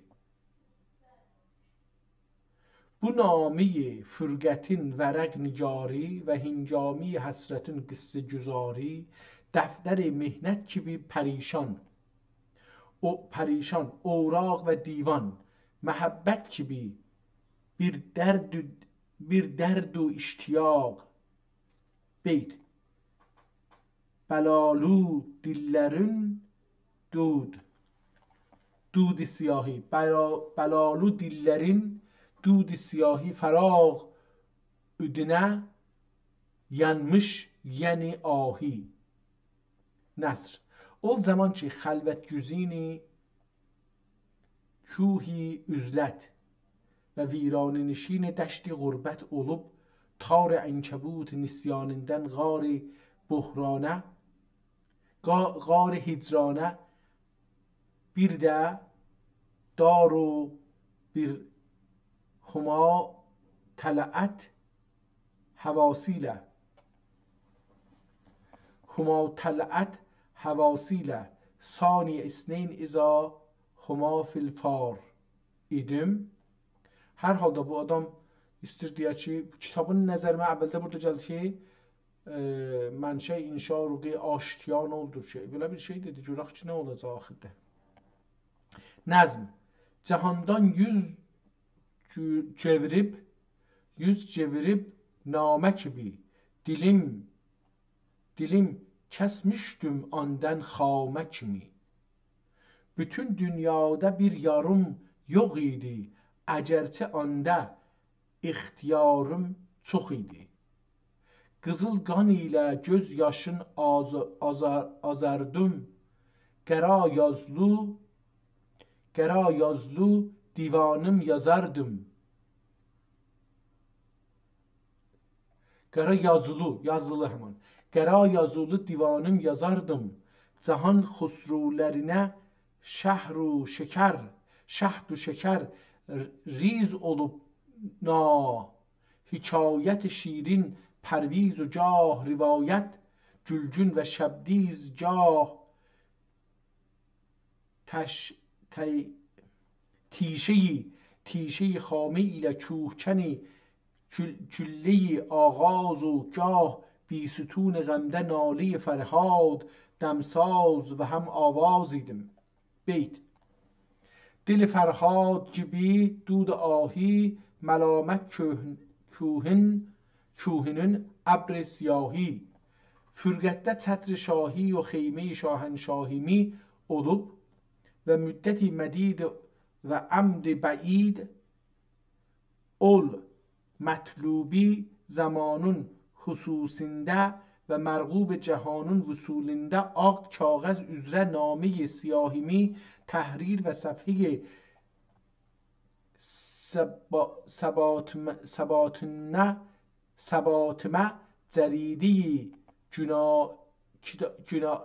بو نامهٔ فرقتین ورق نگاری و هنگامهٔ حسرتین قصه گزاری، دفتر محنت کی بی پریشان، او-، پریشان، اوراق و دیوان، محبت کی بی بیر درد، بیر درد و اشتیاق، بیت. بلالو دیللرین دود، دود سیاهی، بلا-، بلالو دیللرین دود سیاهی فراق اودونه یانمیش، یعنی آهی. نثر. اول زامان کی، خلوت گزینی کوه عزلت و ویرانه‌نشین دشت غربت اولوب، تار عنکبوت نسیانیندن غار بحرانه، غا-، غار هجرانه، بیر ده دار و بیر هماطلعت حواسیله، هماطلعت حواسیله، ثانی اثنین اذا هما فی الفار ایدیم. هر حالدا بو آدام ایستیر دئیه کی، بو کیتابین نظریمه اولده بورادا گلدی کی، ائ، منشأ انشا رقی آشتیان اولدور کی، بئله بیر شئی دئدی، گؤرک کی، نه اولاجاق آخیردا. نظم. جهاندان یوز گو-، چئویریب، یوز چئویریب نامه کیمی، دیلیم، دیلیم کسمیشدیم آندان خامه کیمی. بوتون دونیادا بیر یاریم یوخ ایدی، اگرچه آندا اختیاریم چوخ ایدی. قیزیل قان ایله گؤز یاشین آز-، آزار-، آزاردیم. قارا یازلی، قارا یازلی دیوانیم یازاردیم. قارا یازلی، یازلی همان. قارا یازلی دیوانیم یازاردیم. جهان خسرولرینه شهد و شکر، شهد و شکر ر-، ریز اولوب نا. حکایت شیرین پرویز و گاه روایت، گلگون و شبدیز گاه تش-، تی-، تیشه‌ی، تیشه‌ی خامه ایله کوهکنی، گل-، گله‌ی آغاز و گاه بیستون غمده ناله‌ی فرهاد، دمساز و هم‌آواز ایدیم. بیت. دل فرهاد کیمی دود آهی، ملامت کوه-، کوهین، کوهینین ابر سیاهی. فرقتده چتر شاهی و خیمه‌ی شاهنشاهیمی اولوب و مدت مدید و امد بعید اول مطلوبی زمانین خصوصینده و مرغوب جهانین وصولینده آغ کاغذ اوزره نامه‌ی سیاهیمی تحریر و صفحه‌ی سبا-، سباتم-، سباتنه، سباتمه جریده‌ی گنا-، کیتا-، گنا-،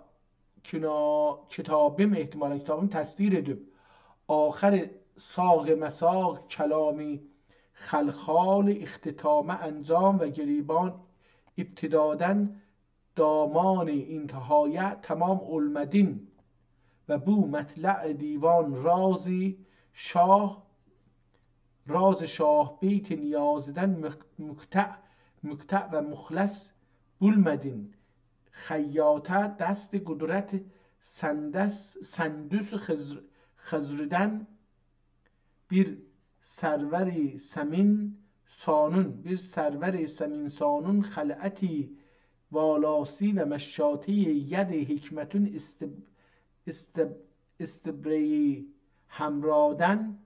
کینا-، کیتابیم، احتمالاً کیتابیم تصدیر ائدیب. آخر ساغ مساغ کلامی خلخال، اختتامه انجام و گریبان ابتدادن دامان انتهایه تمام اولمادین و بو مطلع دیوان رازی شاه، راز شاه بیت نیازیدن مق-، مقطع، مقطع و مخلص بولمادین. خیاطه دست قدرت سندس-، سندس خضر-، خضردن بیر سرور سمین سانون، بیر سرور سمین سانون خلعتی والاسی و مشاطه‌ی ید حکمتون است-، است-، استبره‌ی حمرادن،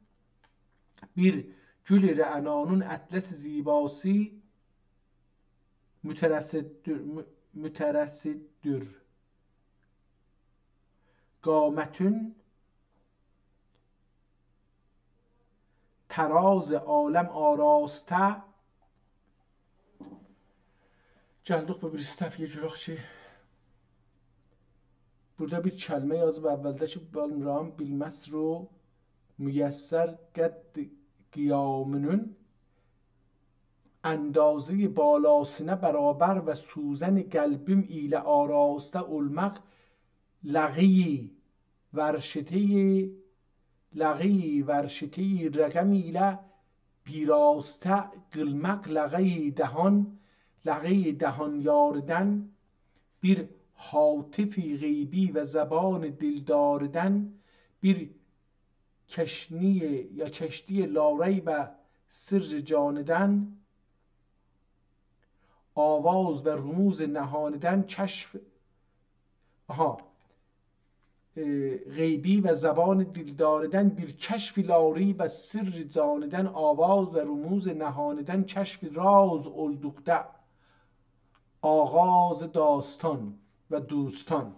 بیر گل رعنانون اطلس زیباسی مترصددور، م-، مترصددور. قامتون تراز عالم آراسته. گلدیک بو بیریسی صفحه‌یه، گؤرک کی، بورادا بیر کلمه یازیب اولده کی، بالمرام بیلمز رو میسر قد قیامینون اندازه‌ی بالاسینا برابر و سوزن قلبیم ایله آراسته اولماق لغی ورشته‌ی، لغی ورشته‌ی رقم ایله بیراسته قیلماق لغی دهان، لغی دهان یاریدن، بیر هاتف غیبی و زبان دلداریدن، بیر کشنی یا کشتی لاریب سر جانیدن، آواز و رموز نهانیدن کشف، آها. ائ، غیبی و زبان دلداریدن، بیر کشف لاریب از سر جانیدن، آواز و رموز نهانیدن، کشف راز اولدوقدا، آغاز داستان و دوستان.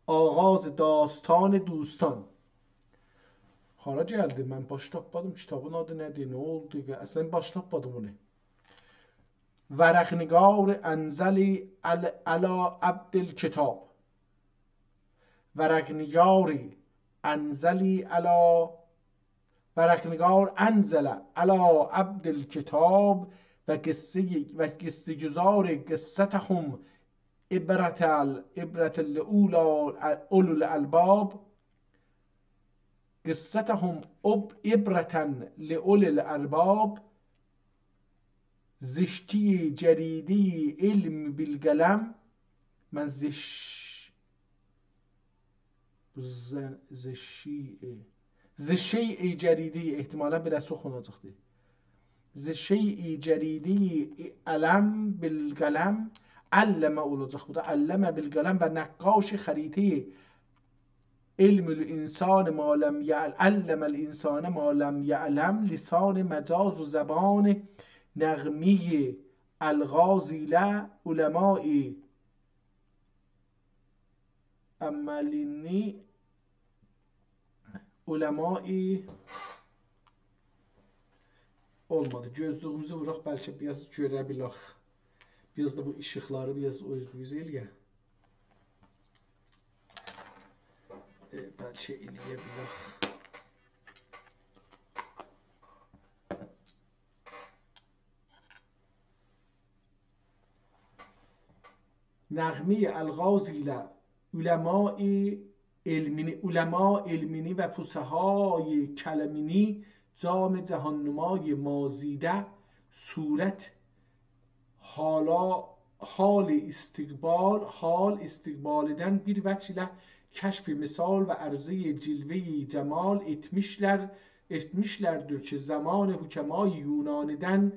آغاز داستان دوستان. هارا گلدی؟ من باش تاپمادیم. کیتابین آدی نه‌دیر؟ نه اولدو؟ اصلاً باش تاپمادیم اونو. ورق‌نگار انزلی عل-، علی عبد الکتاب. ورق‌نگاری انزلی علی، ورق‌نگار انزل علی عبد الکتاب و قصه، و قصه گذار قصتهم عبرة ال-، عبرة لأولی-، اولو الالباب. قصتهم عب-، عبرة لأولی الالباب. زشتی جریدهٔ علم بالقلم. من زش-، ز-، زشیع. زشیع جریدهٔ، احتمالاً بئله اوخوناجاقدیر. زشیع جریدهٔ علم بالقلم، علم اولاجاق بو دا، علم بالقلم و نقاش خریطهٔ علم الانسان ما لم یعل-، علم الانسان ما لم یعلم، لسان مجاز و زبان نغمی الغاز ایله علمای عملینی، علمای، اولمادی. گؤزلویوموزو ووراق، بلکه بیر آز گؤره بیلک. بیر آز دا بو ایشیقلاری بیر آز او اوز بو اوز ائله‌یه. ائ، بلکه ائله‌یه بیلک. نغمی الغاز ایله علمای علمینی، علما علمینی و فصحای کلمینی، جام جهان‌نمای مازیده، صورت حالا، حال استقبال، حال استقبالیدن بیر وجه ایله کشف مثال و عرضهٔ جلوهٔ جمال ائتمیشلر، ائتمیشلردیر کی، زمان حکمای یونانیدن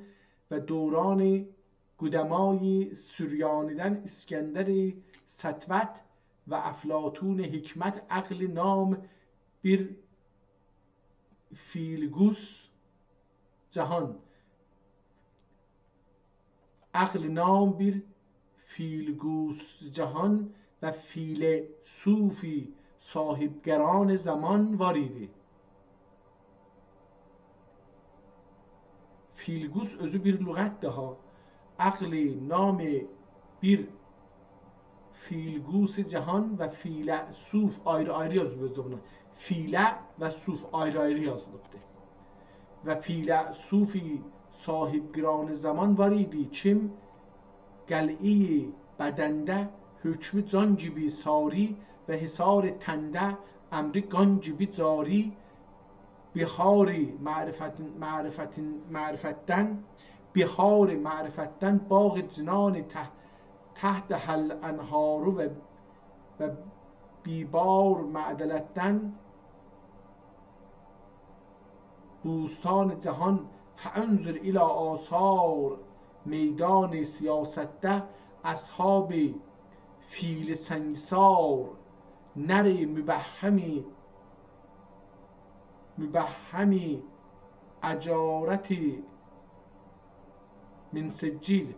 و دوران قدمای سریانیدن اسکندر سطوت و افلاطون حکمت عقل نام بیر فیلگوس جهان، عقل نام بیر فیلگوس جهان و فیلسوفی صاحب‌گران زمان وار ایدی. فیلگوس اؤزو بیر لغت‌دیر ها. عقل نام بیر فیلگوس جهان و فیلسوف آیری-آیری یازیلیب اؤزو بونا. فیله و سوف آیری-آیری یازیلیبدیر. و فیلسوفی صاحب‌گران زمان وار ایدی. کیم قلعهٔ بدنده حکم جان گیبی ساری و حصار تنده امر قان گیبی جاری، بحار معرفت، معرفت، معرفتدن، بحار معرفتدن، باغ جنان ته-، تحتها الانهار و، و بی‌بار معدلتدن، بوستان جهان، فانظر الی آثار میدان سیاستده، اصحاب فیل سنگسار، نر مبهم، مبهم حجارت من سجیل.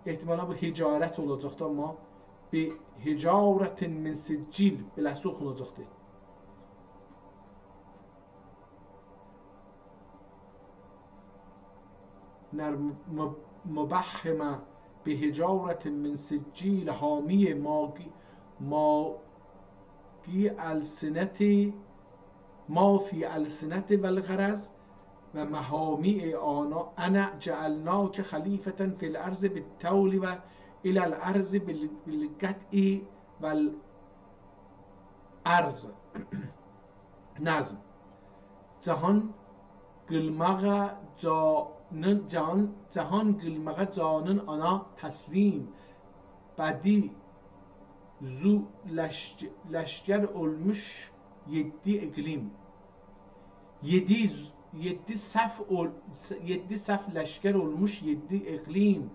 احتمالاً بو حجارت اولاجاقدی، آمما بحجارة من سجیل بئله‌سی اوخوناجاقدی. نر م-، مبهمة بحجارة من سجیل، حامی ماگی، ماگی السنة، ما فی السنة و الغرض و محامی آنا، انا جعلناک خلیفة فی الارض بالطول و الی الارض بال-، بالقطع و العرض. نظم. جهان قیلماغا جانین، جان، جهان قیلماغا جانین آنا تسلیم، بدی زو لشک-، لشکر اولموش یئددی اقلیم. یئددی ز-، یئددی صف اول-، یئددی صف لشکر اولموش یئددی اقلیم.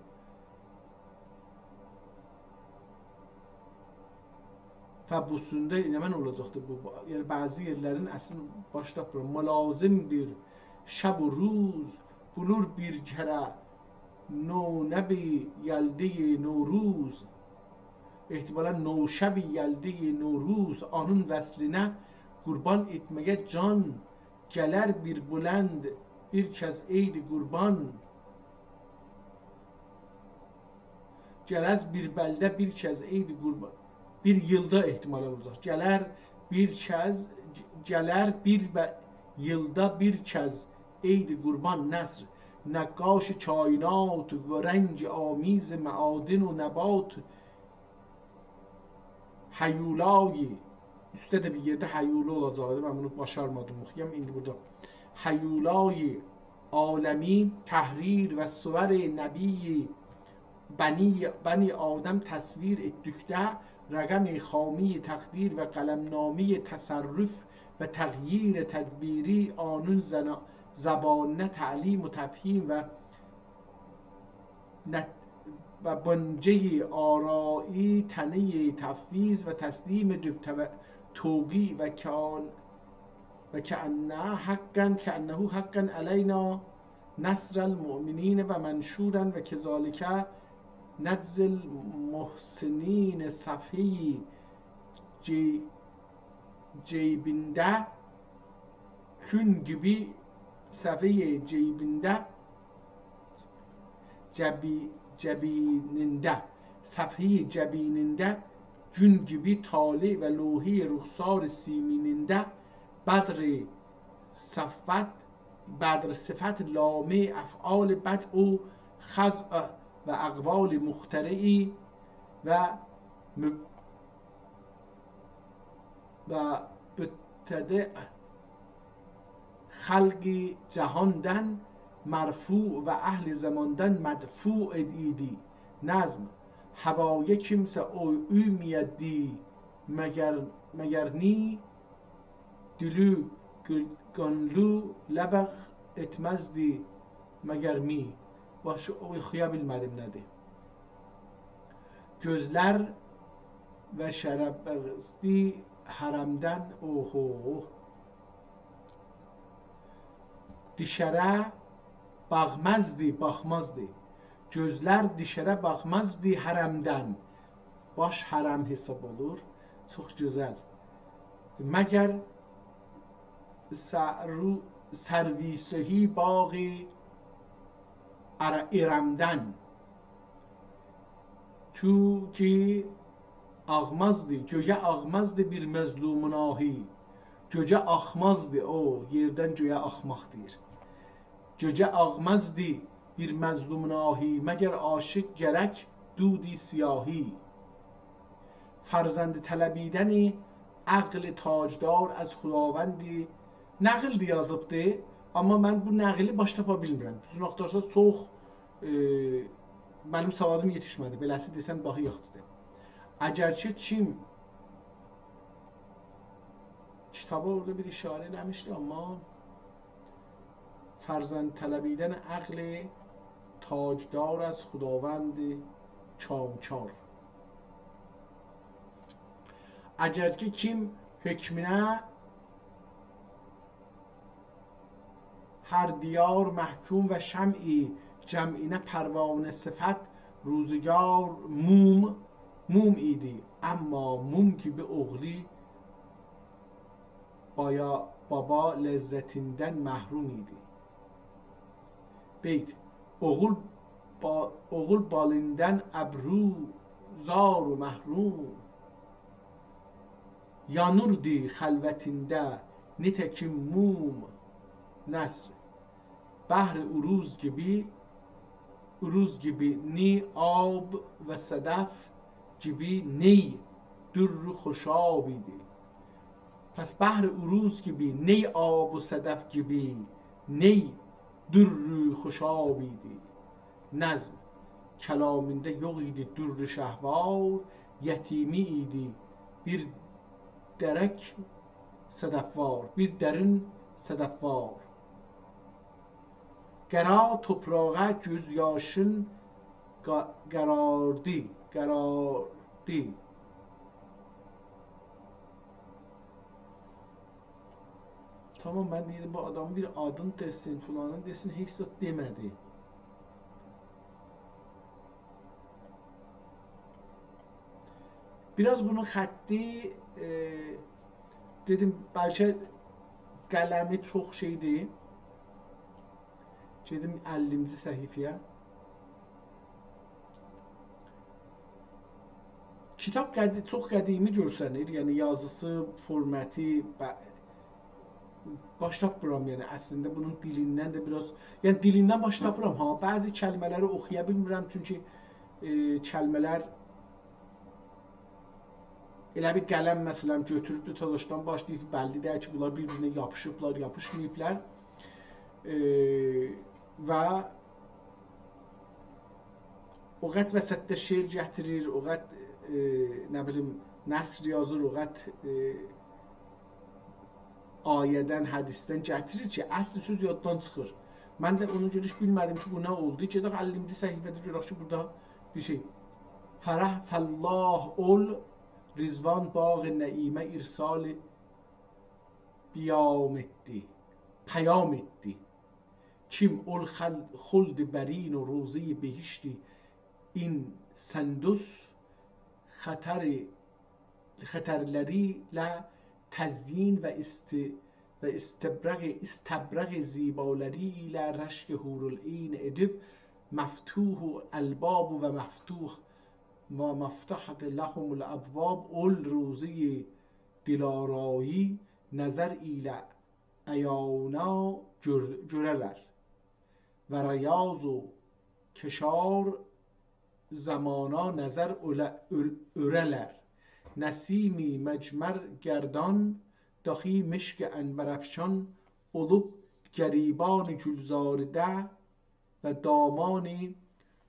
فبوسوندا نمنه اولاجاقدیر بو؟ یعنی، بعضی یئرلرین اصلینده باشدا بورا. ملازمدیر شب و روز، بولور بیر کره نونبی یلده‌ی نوروز. احتمالاً نوشبی یلده‌ی نوروز، آنون وصلینه قوربان ائتمه‌یه جان، گلر بیر بلند، بیر کز عید قوربان. گلر بیر بلده بیر کز عید قوربان. بیر ایلدا احتمالاً اولاجاق. گلر بیر کز، گلر بیر به-، ایلدا بیر کز عید قوربان. نثر: نقاش کاینات و رنگ آمیز معادن و نبات، هیولای، اوسته ده بیر یئرده هیولا اولاجاقدی، من بونو باشارمادیم اوخویام، ایندی بورادا. هیولای عالمی تحریر و صور نبی بنی، بنی آدم تصویر ائتدیکده، رقم خامی تقدیر و قلمنامی تصرف و تغییر تدبیری آنون زنا-، زبانینه تعلیم و تفهیم و نت-، و بنجه‌ی آرایی تنه‌ی تفویض و تسلیم دکتر و توقیع و کان-، و کأنه حقاً، کأنه حقاً علینا نصر المؤمنین و منشوراً و کذالک نجزی المحسنین. صفحه‌ی جی-، جیبینده گون گیبی، صفحه‌ی جیبینده، جبی-، جبینینده، صفحه‌ی جبینینده گون گیبی طالع و لوحه‌ی رخسار سیمینینده بدر صفوت، بدر صفت لامع افعال بدع و خضع و اقوال مخترعی و مب-، و مبتدع خلق جهاندن مرفوع و اهل زماندن مدفوع ایدی. نظم: هوایه کیمسه او اویمه‌یدی مگر، مگر نی، دیلی قی-، قانلی لبخ ائتمزدی مگر می. باش، اوخویا بیلمه‌دیم نه‌دیر. گؤزلر و شربازدی حرمدن، اوهو. دیشره باخمازدی، باخمازدی. گؤزلر دیشره باخمازدی حرمدن. باش حرم حساب اولور. چوخ گؤزل. مگر سرو-، سرویسه‌ی باغ ار-، ارمدن. چونکی آخمازدی، گؤیه آخمازدی بیر مظلومون آهی. گؤجه آخمازدی، او یئردن گؤیه آخماق دئییر. گؤجه آخمازدی بیر مظلومون آهی، مگر عاشق گرک دودی سیاهی. فرزند طلبیدن عقل تاجدار از خداوندی، نقلدی یازیبدی، آمما من بو نقلی باش تاپا بیلمیرم. دوزونو آختارساز، چوخ، ائ، منیم سوادیم یئتیشمه‌دی. بئله‌سی دئسم داها یاخشیدیر. اگرچه کیم، کیتابا اورادا بیر اشاره ائله‌میشدی، آمما فرزند طلبیدن عقل تاجدار از خداوند کامکار. اگرچه کیم حکمینه هر دیار محکوم و شمعی جمعینه پروانه صفت روزگار موم، موم ایدی. اما موم کیمی اوغلو بایا-، بابا لذتیندن محروم ایدی. بیت: اوغول با-، اوغول بالیندان ابرو زار و محروم، یانیردی خلوتینده نئته‌کی موم. نثر: بحر اروز گیبی، اروز گیبی نی آب و صدف گیبی نی در و خوشاب ایدی. پس بحر اروز گیبی، نی آب و صدف گیبی، نی در و خوشاب ایدی. نظم: کلامیندا یوخ ایدی در شهوار، یتیمی ایدی بیر درک صدفوار، بیر درین صدفوار. قارا توپراغا گؤز یاشین قا-، قاراردی، قاراردی. تامام، من دئییرم، بو آدامین بیر آدینی دئسین، فلانینی دئسین، هئچ زاد دئمه‌دی. بیر آز بونون خطی، ائ، دئدیم، بلکه قلمی چوخ شئیدیر. گئدیم اللینجی صفحه‌یه. کیتاب قدی-، چوخ قدیمی گؤرسنیر، یعنی یازیسی، فورماتی، ب-، باش تاپمیرام، یعنی اصلینده بونون دیلیندن ده بیر آز، یعنی دیلیندن باش تاپیرام ها، بعضی کلمه‌لری اوخویا بیلمیرم، چونکی، ائ، کلمه‌لر ائله بیر قلم، مثلا، گؤتوروبدور، تازاشدان باشلاییب، بللی دئییل کی، بونلار بیر-بیرینه یاپیشیبلار، یاپیشماییبلار. ائ، و او قدر وسطده شعر گتیریر، او قدر، ائ، نه بیلیم، نثر یازیر، او قدر، ائ، آیه‌دن، حدیثدن گتیریر کی، اصل سؤز یاددان چیخیر. من ده اونا گؤره هئچ بیلمه‌دیم کی، بو نه اولدو. گئدک اللینجی صفحه‌ده گؤرک کی، بورادا بیر شئی. فرح فالله اول رضوان باغ نعیمه ارسال پیام ائتدی، پیام ائتدی. کیم اول خل-، خلد برین و روضهٔ بهشتی، این سندس خطر، خطرلریله تزیین و است-، و استبرق، استبرق زیبالری ایله رشک حورالعین ائدیب، مفتوح الباب و مفتوح و مفتحت لهم الابواب، اول روضهٔ دل‌آرایی نظر ایله عیانا گؤر-، گؤره‌لر. و ریاض و کشار زمانا نظر اؤله-، اؤل-، اؤره‌لر. نسیمی مجمر گردان داخی مشک عنبرافشان اولوب، گریبان گلزارده و دامان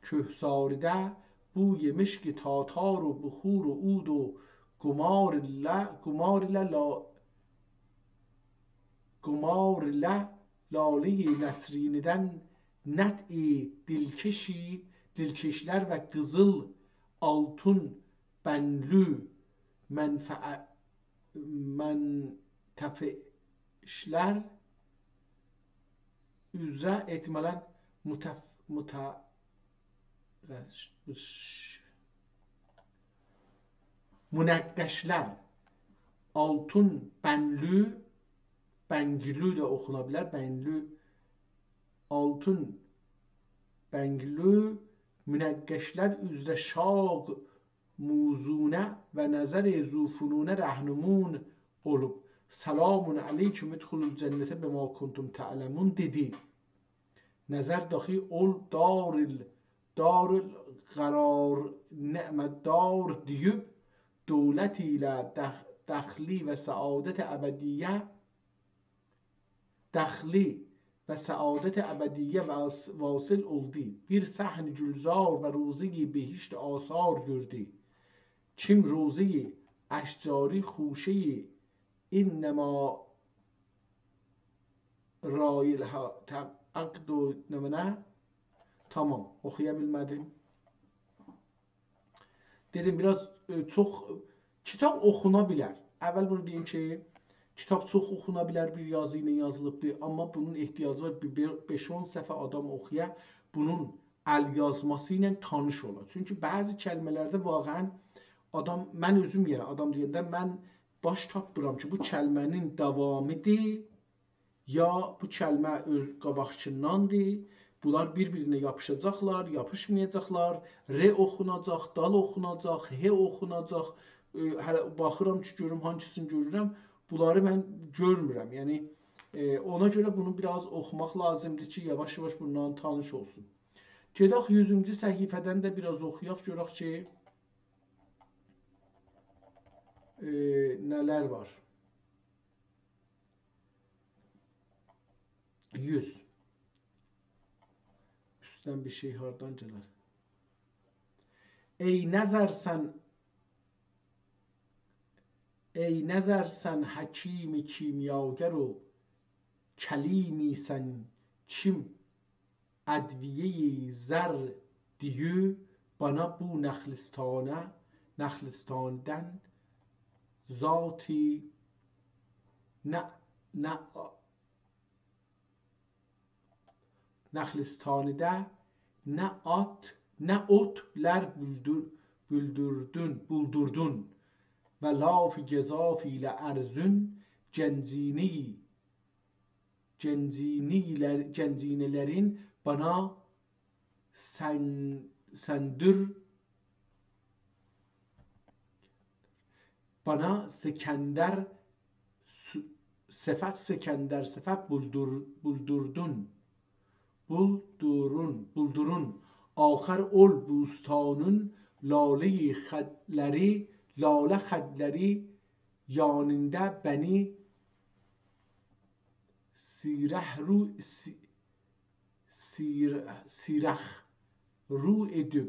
کهسارده بوی مشک تاتار و بخور و عود و قمار له، قمار له لا-، قمار له لالهٔ نسرینیدن نطع دلکشی، دلکشلر و قیزیل آلتون بنلو منفع-، منتفشلر اوزره احتمالا متف-، مت-، منقشلر، آلتون بنلو، بنگلو ده اوخونا بیلر، بنلو، آلتون بنگلو منقشلر اوزره شاق موزونه و نظر ذوفنونه رهنمون اولوب. سلام علیکم ادخلوا الجنة بما کنتم تعملون دئدی. نظر داخی اول دار ال-، دار القرار، نعمت دار دئییب، دولت ایله دخ-، دخلی و سعادت ابدیه، دخلی و سعادت ابدیه واص-، واصل اولدو. بیر صحن گلزار و روضهٔ بهشت آثار گؤردو. کیم روضهٔ اشجاری خوشهٔ انما رایل ها، تا-، عقد و نمنه. تامام، اوخویا بیلمه‌دیم. دئدیم، بیر آز، ائ، چوخ، کیتاب اوخونا بیلر. اول بونو دئییم کی، کیتاب چوخ اوخونا بیلر، بیر یازی ایله یازیلیبدیر، آمما بونون احتیاجی وار، بیر بئ-، بئش-اون صفحه آدام اوخویا، بونون ال‌یازماسی ایله تانیش اولا. چونکی بعضی کلمه‌لرده واقعا آدام، من اؤزوم یئره آدام دئینده من باش تاپمیرام کی، بو کلمه‌نین داوامیدیر، یا بو کلمه اؤز قاباقکینداندیر. بونلار بیر-بیرینه یاپیشاجاقلار، یاپیشمایاجاقلار. ر اوخوناجاق، دال اوخوناجاق، ه اوخوناجاق. ائ، هله باخیرام کی، گؤروم هانسینی گؤرورم. بونلاری من گؤرمورم. یعنی، ائ، اونا گؤره بونو بیر آز اوخوماق لازیمدیر کی، یاواش-یاواش بوننان تانیش اولسون. گئدک یوزونجو صفحه‌دن ده بیر آز اوخویاق، گؤرک کی، ائ، نه‌لر وار. یوز. اوستدن بیر شئی هاردان گلر؟ ای نظر سن، ای نظر سن حکیم کیمیاگر و کلیمی سن، کیم ادویهٔ زر دئیو بانا بو نخلستانه، نخلستانیدن ذاتی نه، نه، نخلستانی‌ده نه آت، نه اوتلار بولدور-، بولدوردون، بولدوردون و لاف گزاف ایله ارزون گنجینی، گنجینی‌لر-، گنجینه‌لرین بانا سن-، سندور، بانا سکندر س-، صفت، سکندر صفت بولدور-، بولدوردون. بولدورون، بولدورون. آخر اول بوستانون لاله خدلری، لاله خدلری یانیندا بنی سیرخ رو، سی-، سیر-، سیرخ رو ائدیب.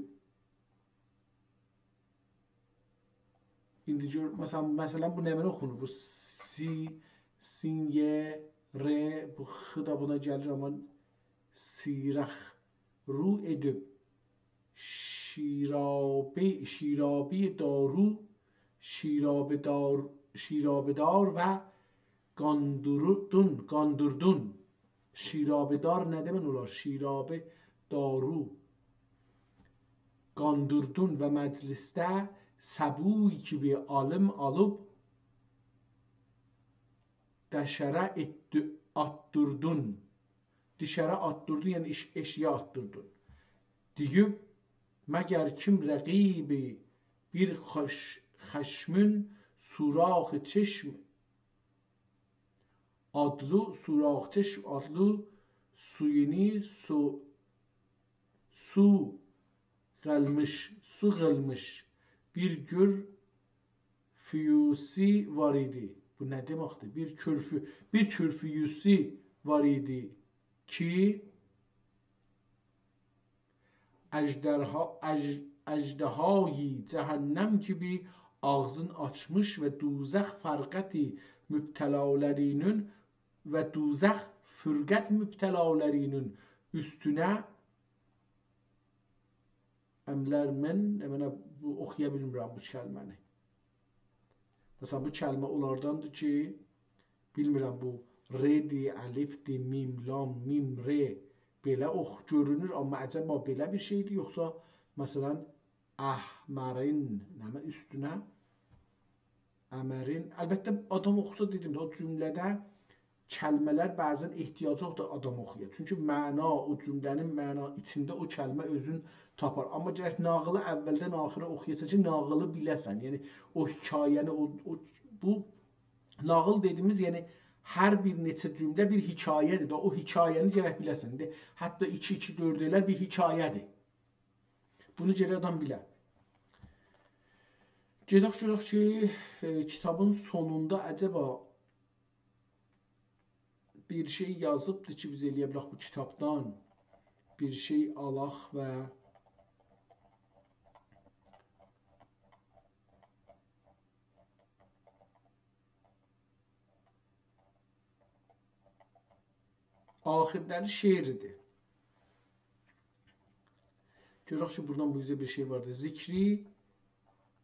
ایندی گؤر، مثلا، مثلا، بو نمنه اوخونور؟ بو سی، سین، ی، ر، بو خ دا بونا گلیر، آمما سیرخ رو ائدیب. شیرابی، شیرابی دارو، شیرابه‌دار، شیرابه‌دار و قاندوردون، قاندوردون. شیرابه‌دار نه دئمک اولار؟ شیرابه دارو. قاندوردون و مجلسده سبوی کیبی آلیم آلیب دشره ائتدی-، آتدیردون. دیشره آتدیردون، یعنی ائش-، ائشییه آتدیردون. دئییب، مگر کیم رقیبی بیر خش-، خشمین سوراخ چشم آدلی، سوراخ چشم آدلی سویونی سو-، سو قالمیش، سو قالمیش بیر کورفیوسی وار ایدی. بو نه دئمکدیر؟ بیر کورفو-، بیر کورفیوسی وار ایدی کی، اژدرها، اژ-، اژدهای جهنم کیبی آغزین آچمیش و دوزخ فرقتی مبتلالری‌نین و دوزخ فرقت مبتلالری‌نین اوستونه املر من، من بو اوخویا بیلمیرم بو کلمه‌نی. مثلا، بو کلمه اونلارداندیر کی، بیلمیرم، بو ردی، الفدی، میم، لام، میم، ر، بئله اوخ گؤرونور، آمما عجبا بئله بیر شئیدیر، یوخسا، مثلا، احمرین، نمنه اوستونه؟ امرین. البته، آدام اوخوسا، دئدیم ده، او جمله‌ده کلمه‌لر بعضا احتیاج یوخدور آدام اوخویا. چونکی معنا، او جمله‌نین معنا ایچینده او کلمه اؤزون تاپار. آمما گرک ناغیلی اولدن آخیره اوخویاسان کی، ناغیلی بیله‌سن. یعنی، او حکایه‌نی، او، او، بو ناغیل دئدیییمیز، یعنی، هر بیر نئچه جمله بیر حکایه‌دیر ده، او حکایه‌نی گرک بیله‌سن. ایندی حتی ایکی ایکی دؤرد ائلر بیر حکایه‌دیر. بونو گرک آدام بیله. گئدک گؤرک کی، ائ، کیتابین سونوندا عجبا بیر شئی یازیبدیر کی، بیز ائلیه بیلک بو کیتابدان بیر شئی آلاق و آخیرلری شعردیر. گؤرک کی، بورادان بو اوزه بیر شئی واردی. ذکری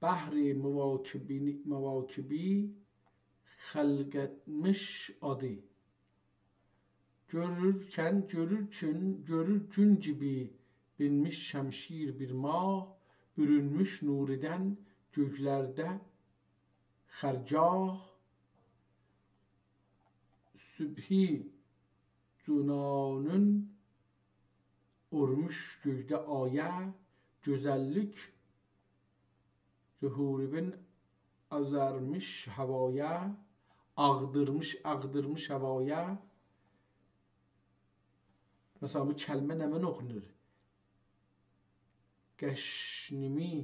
بحر مواکبی، مواکبی خلق ائتمیش آدی. گؤرورکن، گؤرورکن، گؤرور گون کیمی بینمیش شمشیر بیر ماه، بورونموش نوردن گؤکلرده خرگاه، صبحی جنانین اورموش گؤیده آیه، گؤزللیک ظهوربین آزارمیش هوایا، آغدیرمیش، آغدیرمیش هوایا. مثلا، بو کلمه نمنه اوخونور؟ قشنیمی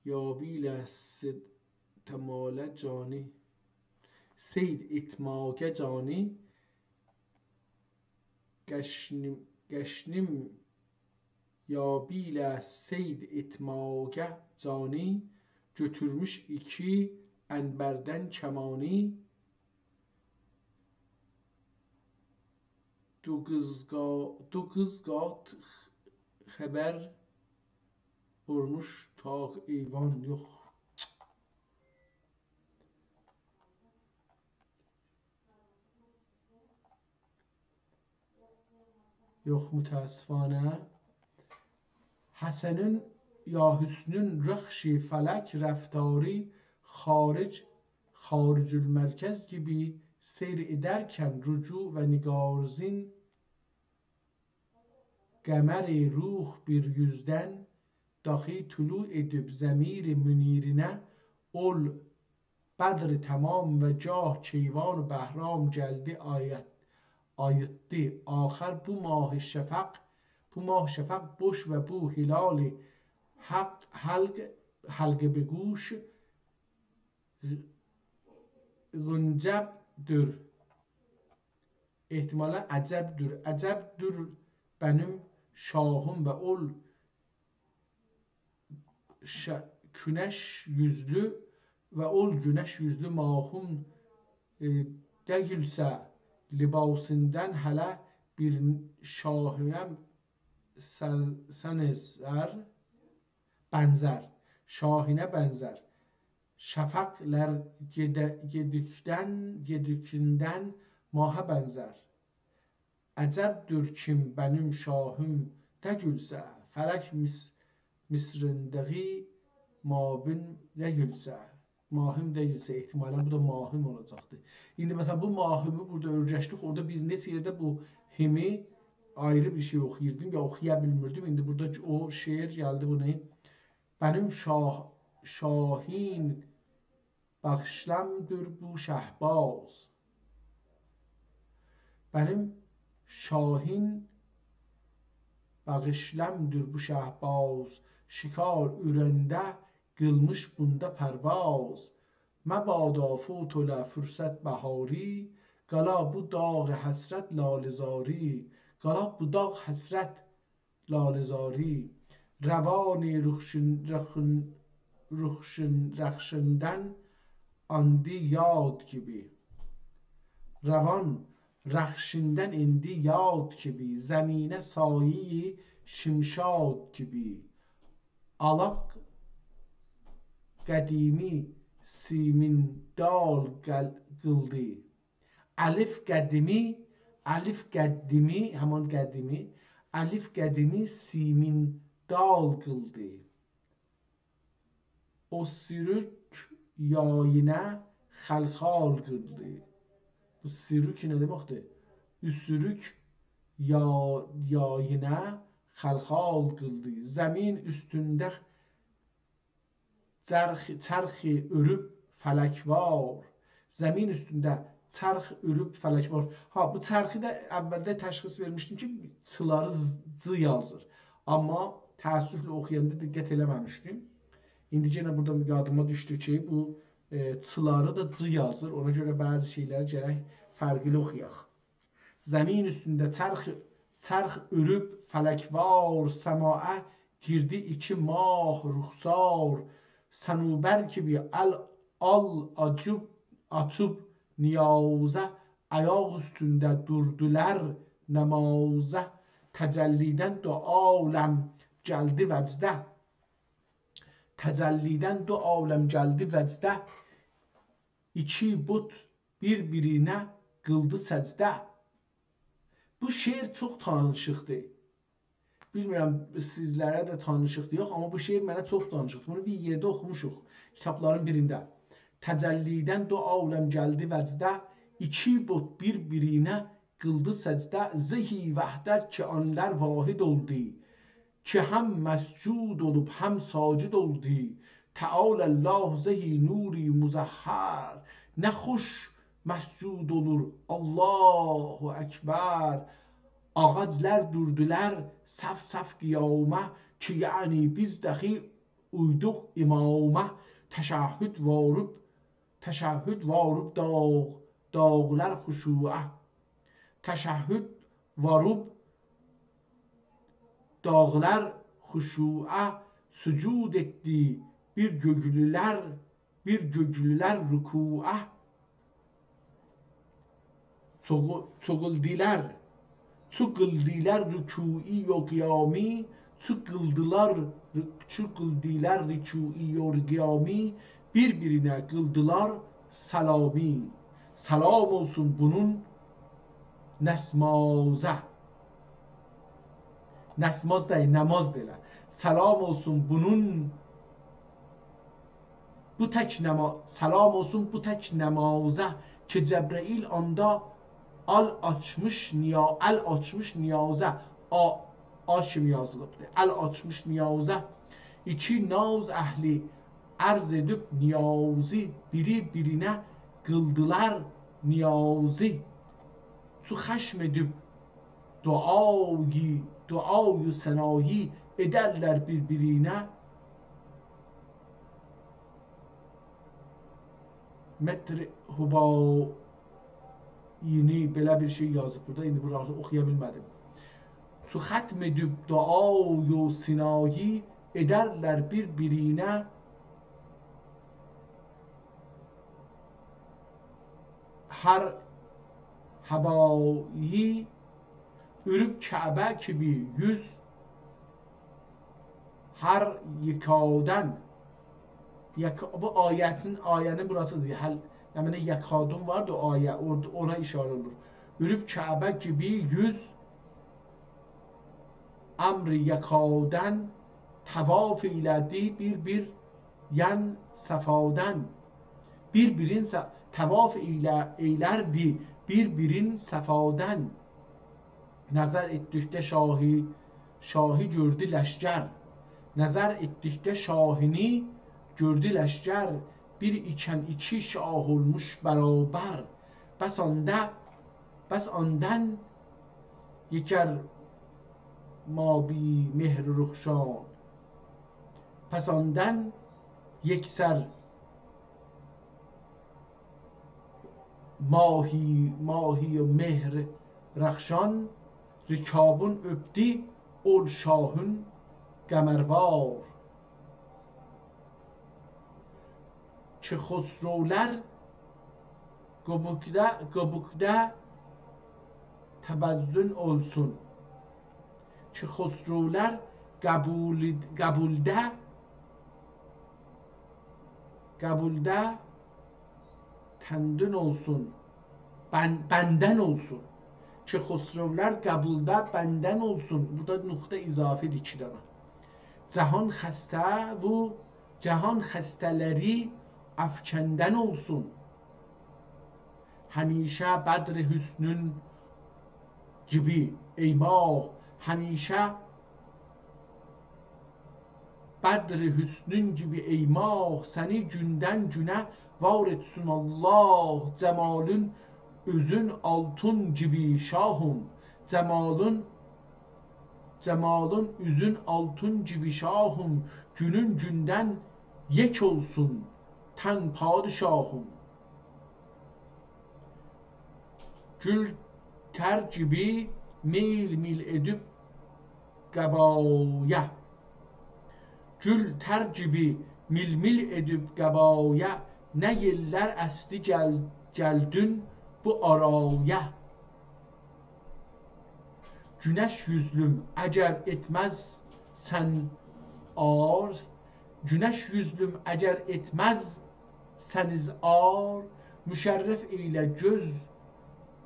یابیله سید تماله جانی، صید ائتماگه جانی، قشنیم، قشنیم یابیله صید ائتماگه جانی، گؤتورموش ایکی عنبردن کمانی، دو قیز قا-، دو قیز قات خبر اورموش تاق ایوان، یوخ. یوخ، متأسفانه. حسنین یا حسنین رخش فلک، رفتاری خارج، خارج المرکز گیبی سیر ائدرکن، رجوع و نگارزین قمر روخ بیر یوزدن، داخی طلوع ائدیب ضمیر منیرینه، اول بدر تمام و گاه کیوان و بهرام گلدی، آیت-، آییتدی. آخر بو ماه شفق، بو ماه شفق بوش و بو هلال حق، حلق، حلقه به گوش، غنجبدور. احتمالا عجبدور. عجبدور بنیم شاهیم و اول ش-، گونش یوزلو و اول گونش یوزلو ماهیم، ائ، دئییلسه، لباسیندان هله بیر شاهینه سن-، سنزر، بنزر، شاهینه بنزر. شفقلر گئده-، گئدیکدن، گئدیکیندن ماها بنزر. عجبدور کیم بنیم شاهیم دئییلسه، فلک مص-، مصرینده‌گی مابین دئییلسه. ماهیم دئییلسه، احتمالا بو دا ماهیم اولاجاقدی. ایندی، مثلا، بو ماهیمی بورادا اؤیرشدیک، اورادا بیر نئچه یئرده بو هیمی آیری بیر شئی اوخویوردوم، یا اوخویا بیلمیردیم. ایندی بورادا کی، او شعر گلدی بونو. بنیم شاه-، شاهین باغیشلامدور بو شهباز. بنیم شاهین باغیشلامدور بو شهباز، شکار اورنده قیلمیش بوندا پرواز. مبادا فوت اولا فرصت بهاری، قالا بو داغ حسرت لاله‌زاری. قالا بو داغ حسرت لاله‌زاری. روانی رخشین-، رخین-، رخشین-، رخشیندن آندی یاد گیبی. روان رخشیندن ایندی یاد گیبی، زمینه سایه‌ی شمشاد گیبی. آلاق قدیمی سیمین دال قل-، قیلدی. الف قدیمی، الف قدیمی، همان قدیمی، الف قدیمی سیمین دال قیلدی. او سوروک یایینه خلخال قیلدی. بو سوروک نه دئمکدیر؟ اوسوروک یا-، یایینه خلخال قیلدی. زمین اوستونده چرخ، چرخی اؤروب فلک‌وار. زمین اوستونده چرخ اؤروب فلک‌وار. ها، بو چرخی ده اولده تشخیص وئرمیشدیم کی، چیلاری ز-، ج یازیر. آمما تأسفله اوخویاندا دقت ائله‌مه‌میشدیم. ایندی یئنه بورادا یادیما دوشدو کی، بو، ائ، چیلاری دا ج یازیر. اونا گؤره بعضی شئیلری گرک فرقلی اوخویاق. زمین اوستونده چرخ، چرخ اؤروب فلک‌وار، سمایا گیردی ایکی ماه رخسار. صنوبر کیمی ال، آل آچیب، آچیب نیازه، آیاق اوستونده دوردولار نمازه. تجلی‌دن دو عالم گلدی وجده. تجلی‌دن دو عالم گلدی وجده. ایکی بت بیر-بیرینه قیلدی سجده. بو شعر چوخ تانیشیقدیر. بیلمیرم، سیزلره ده تانیشیقدیر، یوخ، آمما بو شعر منه چوخ تانیشیقدیر. بونو بیر یئرده اوخوموشوق، کیتابلارین بیرینده. تجلی‌دن دو عالم گلدی وجده، ایکی بت بیر-بیرینه قیلدی سجده. زهی وحدت کی آنلار واحد اولدو، کی هم مسجود اولوب، هم ساجد اولدو. تعالی الله زهی نوری مظهر، نه خوش مسجود اولور، الله اکبر. آغاجلار دوردولار صف-صف قیاما، کی یعنی بیز داخی اویدوق اماما. تشهد واروب، تشهد واروب داغ، داغلار خشوعه. تشهد واروب داغلار خشوعه، سجود ائتدی بیر گؤیلولر، بیر گؤیلولر رکوعه. چوغو-، چوغولدولار، چو قیلدیلار رکوعی و قیامی، چو قیلدیلار، چو قیلدیلار رکوعی و قیامی، بیر-بیرینه قیلدیلار سلامی. سلام اولسون بونون نسمازه. نسماز دئییل، نماز دا ائله. سلام اولسون بونون، بو تک نما-، سلام اولسون بو تک نمازه، کی جبرئیل آندا آل آچمیش نیا-، ال آچمیش نیازه. آ، آ کیمی یازیلیبدیر. ال آچمیش نیازه. ایکی ناز اهلی عرض ائدیب نیازی، بیری بیرینه قیلدیلار نیازی. چو خشم ائدیب دعایی، دعای و ثنایی ائدرلر بیر-بیرینه. متر حبایینی بئله بیر شئی یازیب بورادا. ایندی بورانی اوخویا بیلمه‌دیم. چو ختم ائدیب دعای و ثنایی ائدرلر بیر-بیرینه. هر هبایی اؤروب کعبه کیمی یوز، هر یکادن. یک-، بو آیه‌نین، آیه‌نین بوراسیدیر. هر، یعنی یکادون واردی او آیه، اور-، اونا ایشاره اولور. اؤروب کعبه کیمی یوز، امر یکادن طواف ائیله‌دی بیر-بیر یان صفادن. بیر-بیرین ص-، طواف ائیله-، ائیلردی بیر-بیرین صفادن. نظر ائتدیکده شاهی، شاهی گؤردو لشکر. نظر ائتدیکده شاهینی گؤردو لشکر. بیر ایکن ایکی شاه اولموش برابر. بس آندا، بس آندان یکسر مابی مهر رخشان. پس آندان یکسر ماهی، ماهی مهر رخشان، رکابون اؤپدو اول شاهین قمروار. کی خسرولر قاباقدا، قاباقدا تبدون اولسون. کی خسرولر قبول، قبولده، قبولده تندون اولسون، بن-، بندن اولسون. کی خسرولر قبولده بندن اولسون. بورادا نقطه اضافی‌دیر، ایکی دنه. جهان خسته و جهان خسته‌لری افکندن اولسون. همیشه بدر حسنون گیبی ای ماه، همیشه بدر حسنون گیبی ای ماه، سنی گوندن گونه وار ائتسین الله. جمالون اوزون آلتون گیبی شاهیم، جمالون، جمالون اوزون آلتون گیبی شاهیم، گونون گوندن یک اولسون تن پادشاهیم. گول تر گیبی میل میل ائدیب قبایا. گول تر گیبی میل میل ائدیب قبایا، نه یئللر اسدی گل-، گلدین بو آرایا. گونش یوزلوم اگر ائتمز سن عار، گونش یوزلوم اگر ائتمز سنیز عار، مشرف ائیله گؤز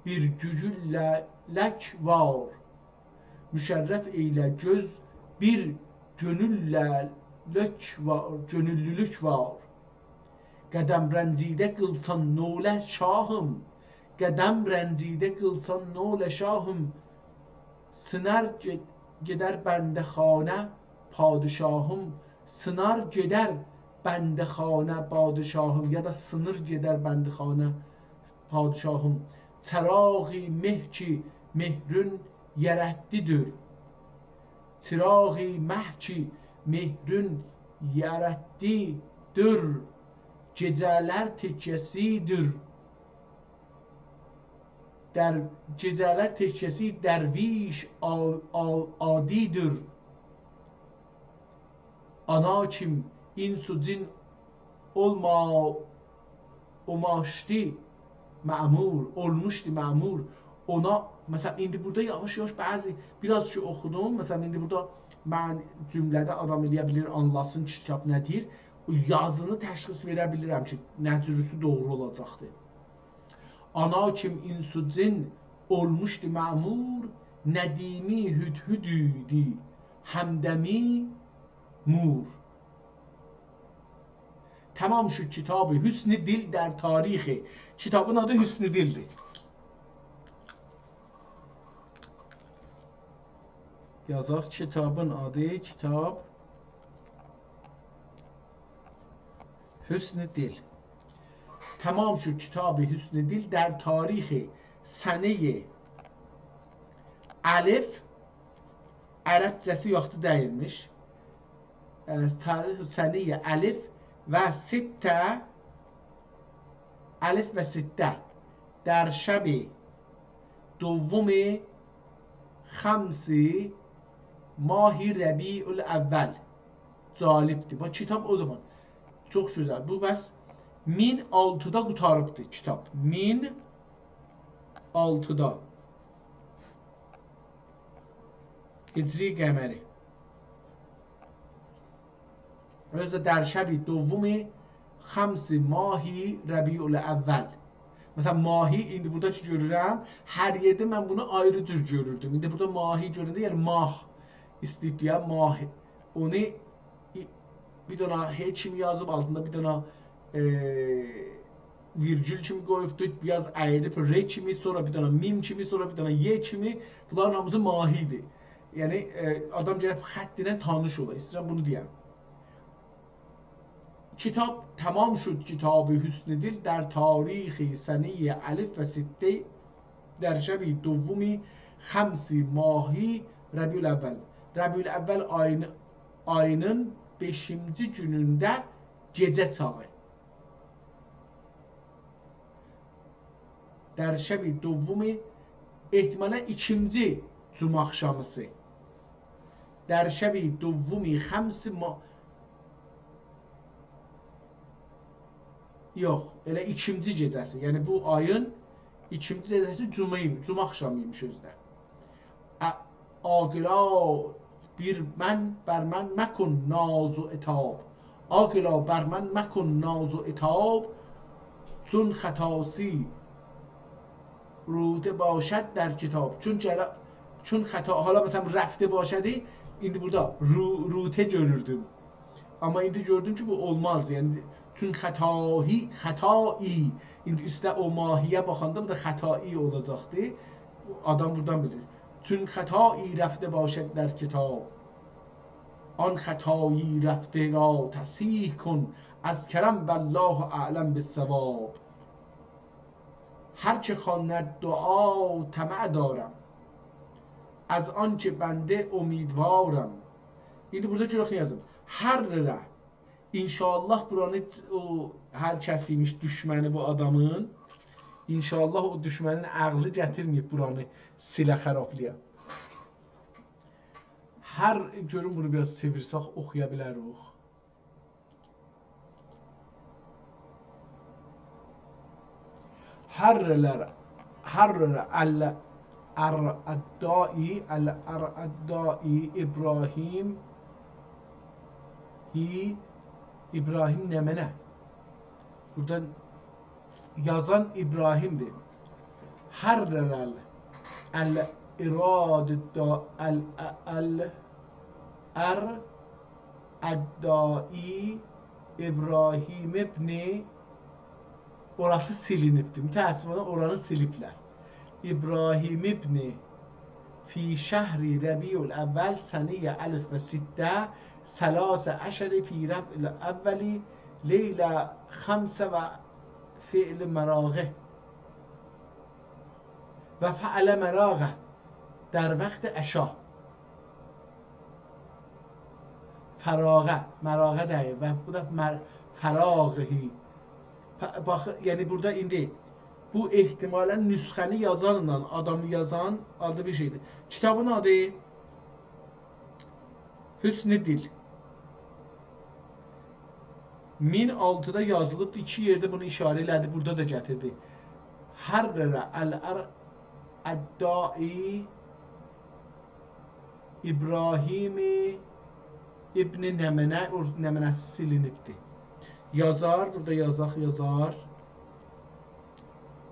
بیر گوجوللک وار. مشرف ائیله گؤز بیر گؤنوللولوک وار، گؤنوللولوک وار. قدم رنجیده قیلسان نوله شاهیم، قدم رنجیده قیلسان نوله شاهیم، سینار گئ-، گئدر بنده‌خانه پادشاهیم، سینار گئدر بنده‌خانه پادشاهیم، یا دا سینیر گئدر بنده‌خانه پادشاهیم. چراغی مه کی مهرون یاراتدی‌دیر. چراغی مه کی مهرون یاراتدی‌دیر، گئجه‌لر تکیه‌سی‌دیر. در-، گئجه‌لر تکیه‌سی درویش آ-، آ-، عادی‌دیر. آنا کیم انس و جن اولما-، اولموشدو مأمور، اولموشدو مأمور. اونا، مثلا، ایندی بورادا یاواش-یاواش بعضی، بیر آز کی اوخودوم، مثلا، ایندی بورادا من جمله‌ده آدام ائلیه بیلیر، آنلاسین کی کیتاب نه دئییر. او یازینی تشخیص وئره بیلیرم کی نه جوروسو دوغرو اولاجاقدیر. آنا کیم انس و جن اولموشدو مأمور، ندیمی هدهد ایدی همدمی مور. تمام شد کتاب حسن دل در تاریخ. کیتابین آدی حسن دل‌دیر. یازاق کیتابین آدی، کیتاب حسن دل. تمام شد کتاب حسن دل در تاریخ سنه الف، عربجه‌سی یاخشی دئییلمیش. اه، تاریخ سنه الف و سته، الف و سته، در شب دوم خمس ماه ربیع الاول. جالب‌دیر. باخ، کیتاب او زامان. چوخ گؤزل. بو بس مین آلتیدا قوتاریبدیر کیتاب. مین آلتیدا. هجری قمری. اؤزو ده در شب دوم خمس ماه ربیع الاول. مثلا، ماهی، ایندی بورادا کی گؤرورم، هر یئرده من بونو آیری جور گؤروردوم. ایندی بورادا ماهی گؤرنده، یعنی ماه ایسته‌ییب دئیه، ماه. اونو ای-، بیر دنه هی کیمی یازیب، آلتیندا بیر دنه، ائ، ویرگول کیمی قویوبدو، بیر آز اییلیب، ر کیمی، سونرا بیر دنه میم کیمی، سونرا بیر دنه ی کیمی. بونلارین هامیسی ماهی‌دیر. یعنی، ائ، آدام گرک خط ایله تانیش اولا. ایسته‌ییرم بونو دئیم. کیتاب تمام شد، کتاب حسن دل در تاریخ سنه الف و سته، در شب دوم خمس ماه ربیع الاول. ربیع الاول آیین-، آیینین بئشینجی گونونده گئجه چاغی. در شب دوم، احتمالا ایکینجی جمعه آخشامیسی. در شب دوم خمس ما-، یوخ، ائله ایکینجی گئجه‌سی. یعنی بو آیین ایکینجی گئجه‌سی جمعه ایمی-، جمعه آخشامی ایمیش اؤزو ده. ا-، عاقلا بر من، بر من مکن ناز و عتاب. عاقلا بر من مکن ناز و عتاب، چون خطاسی رفته باشد در کتاب. چون جرا-، چون خطا، حالا مثلا رفته باشدی، ایندی بورادا رو-، رفته گؤروردوم. آمما ایندی گؤردوم کی، بو اولماز. یعنی، چون خطاهی، خطایی. ایندی اوسته او ماهی‌یه باخاندا بو دا خطایی اولاجاقدی. آدام بورادان بیلیر. چون خطایی رفته باشد در کتاب، آن خطایی رفته را تصحیح کن، از کرم والله اعلم بالصواب. هر که خواند دعا طمع دارم، از آنچه بنده امیدوارم. ایندی بورادا گؤرک نه یازیب. هر ره. ان‌شاءالله بورانی چ-، او هر کس ایمیش دوشمنی بو آدامین، ان‌شاءالله او دوشمنین عقلی گتیرمه‌ییب بورانی سیله خرابلایا. هر، گؤروم بونو بیر آز چئویرسک اوخویا بیلریک. هر ره‌لر، هر ره‌لر، ال-، ار-، الداعی، ال-، ار-، الداعی ابراهیم، هی، ابراهیم نمنه؟ بورادا یازان ابراهیم‌دیر. حرر ال-، الاراد دا-، ال-، ال-، ار-، الداعی ابراهیم ابن، اوراسی سیلینیبدیر. متأسفانه اورانی سیلیبلر. ابراهیم ابن فی شهر ربیع الاول سنه الف و سته، ثلاث عشر فی ربیع الاول، لیلة خمس و فعل مراغه. و فعل مراغه در وقت عشا. فراغه، مراغه دئییل. و بو دا مر-، فراغهی. پ-، باخ، یعنی بورادا ایندی بو احتمالا نسخه‌نی یازانلا، آدامی یازان آدی بیر شئی‌دیر. کیتابین آدی حسن دل. مین آلتیدا یازیلیبدیر، ایکی یئرده بونو اشاره ائله‌دی، بورادا دا گتیردی. حرر الار-، الداعی ابراهیم ابن نمنه، او نمنه‌سی سیلینیبدیر. یازار، بورادا یازاق، یازار.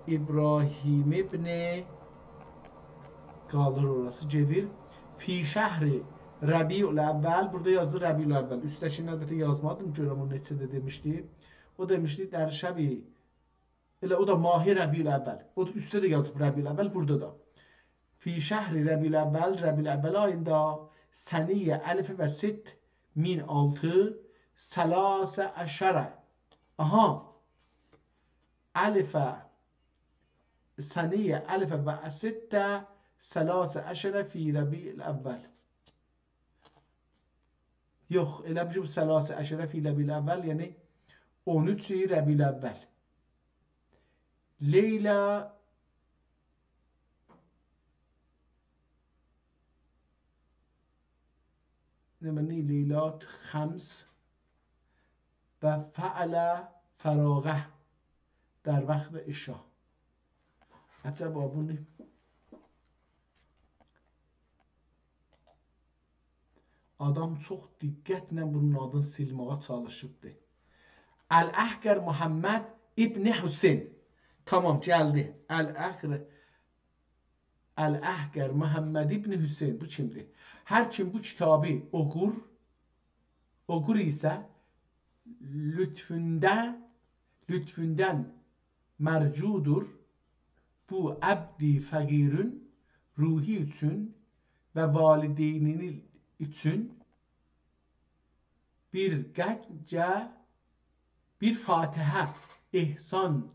ابراهیم ابن، قالیر اوراسی، گئدیر. فی شهر ربیع الاول، بورادا یازدی ربیع الاول. اوستده‌کینی البته یازمادیم، گؤرم او نئچه‌ده دئمیشدی. او دئمیشدی، در شب، ائله او دا ماه ربیع الاول. او دا اوسته ده یازیب ربیع الاول، بورادا دا. فی شهر ربیع الاول، ربیع الاول آییندا، سنه الف و ست، مین آلتی، ثلاث عشر. آها. الف، سنه الف و ست، ثلاث عشر فی ربیع الاول. یوخ، ائله بیل کی، بو ثلاث عشر فی ربیع الاول، یعنی اون اوچ ربیع الاول. لیله، نه، من، لیلات خمس و فعل فراغه در وقت عشا. عجبا بو نه؟ آدام چوخ دقتله بونون آدینی سیلماغا چالیشیبدی. الاحقر محمد ابن حسین. تامام، گلدی. الاحقر، الاحقر محمد ابن حسین. بو کیمدیر؟ هر کیم بو کیتابی اوقور، اوقور ایسه، لطفونده، لطفوندن مرجودور. بو عبد فقیرین روحو اوچون و والدینین اوچون بیر گنجه، بیر فاتحه احسان،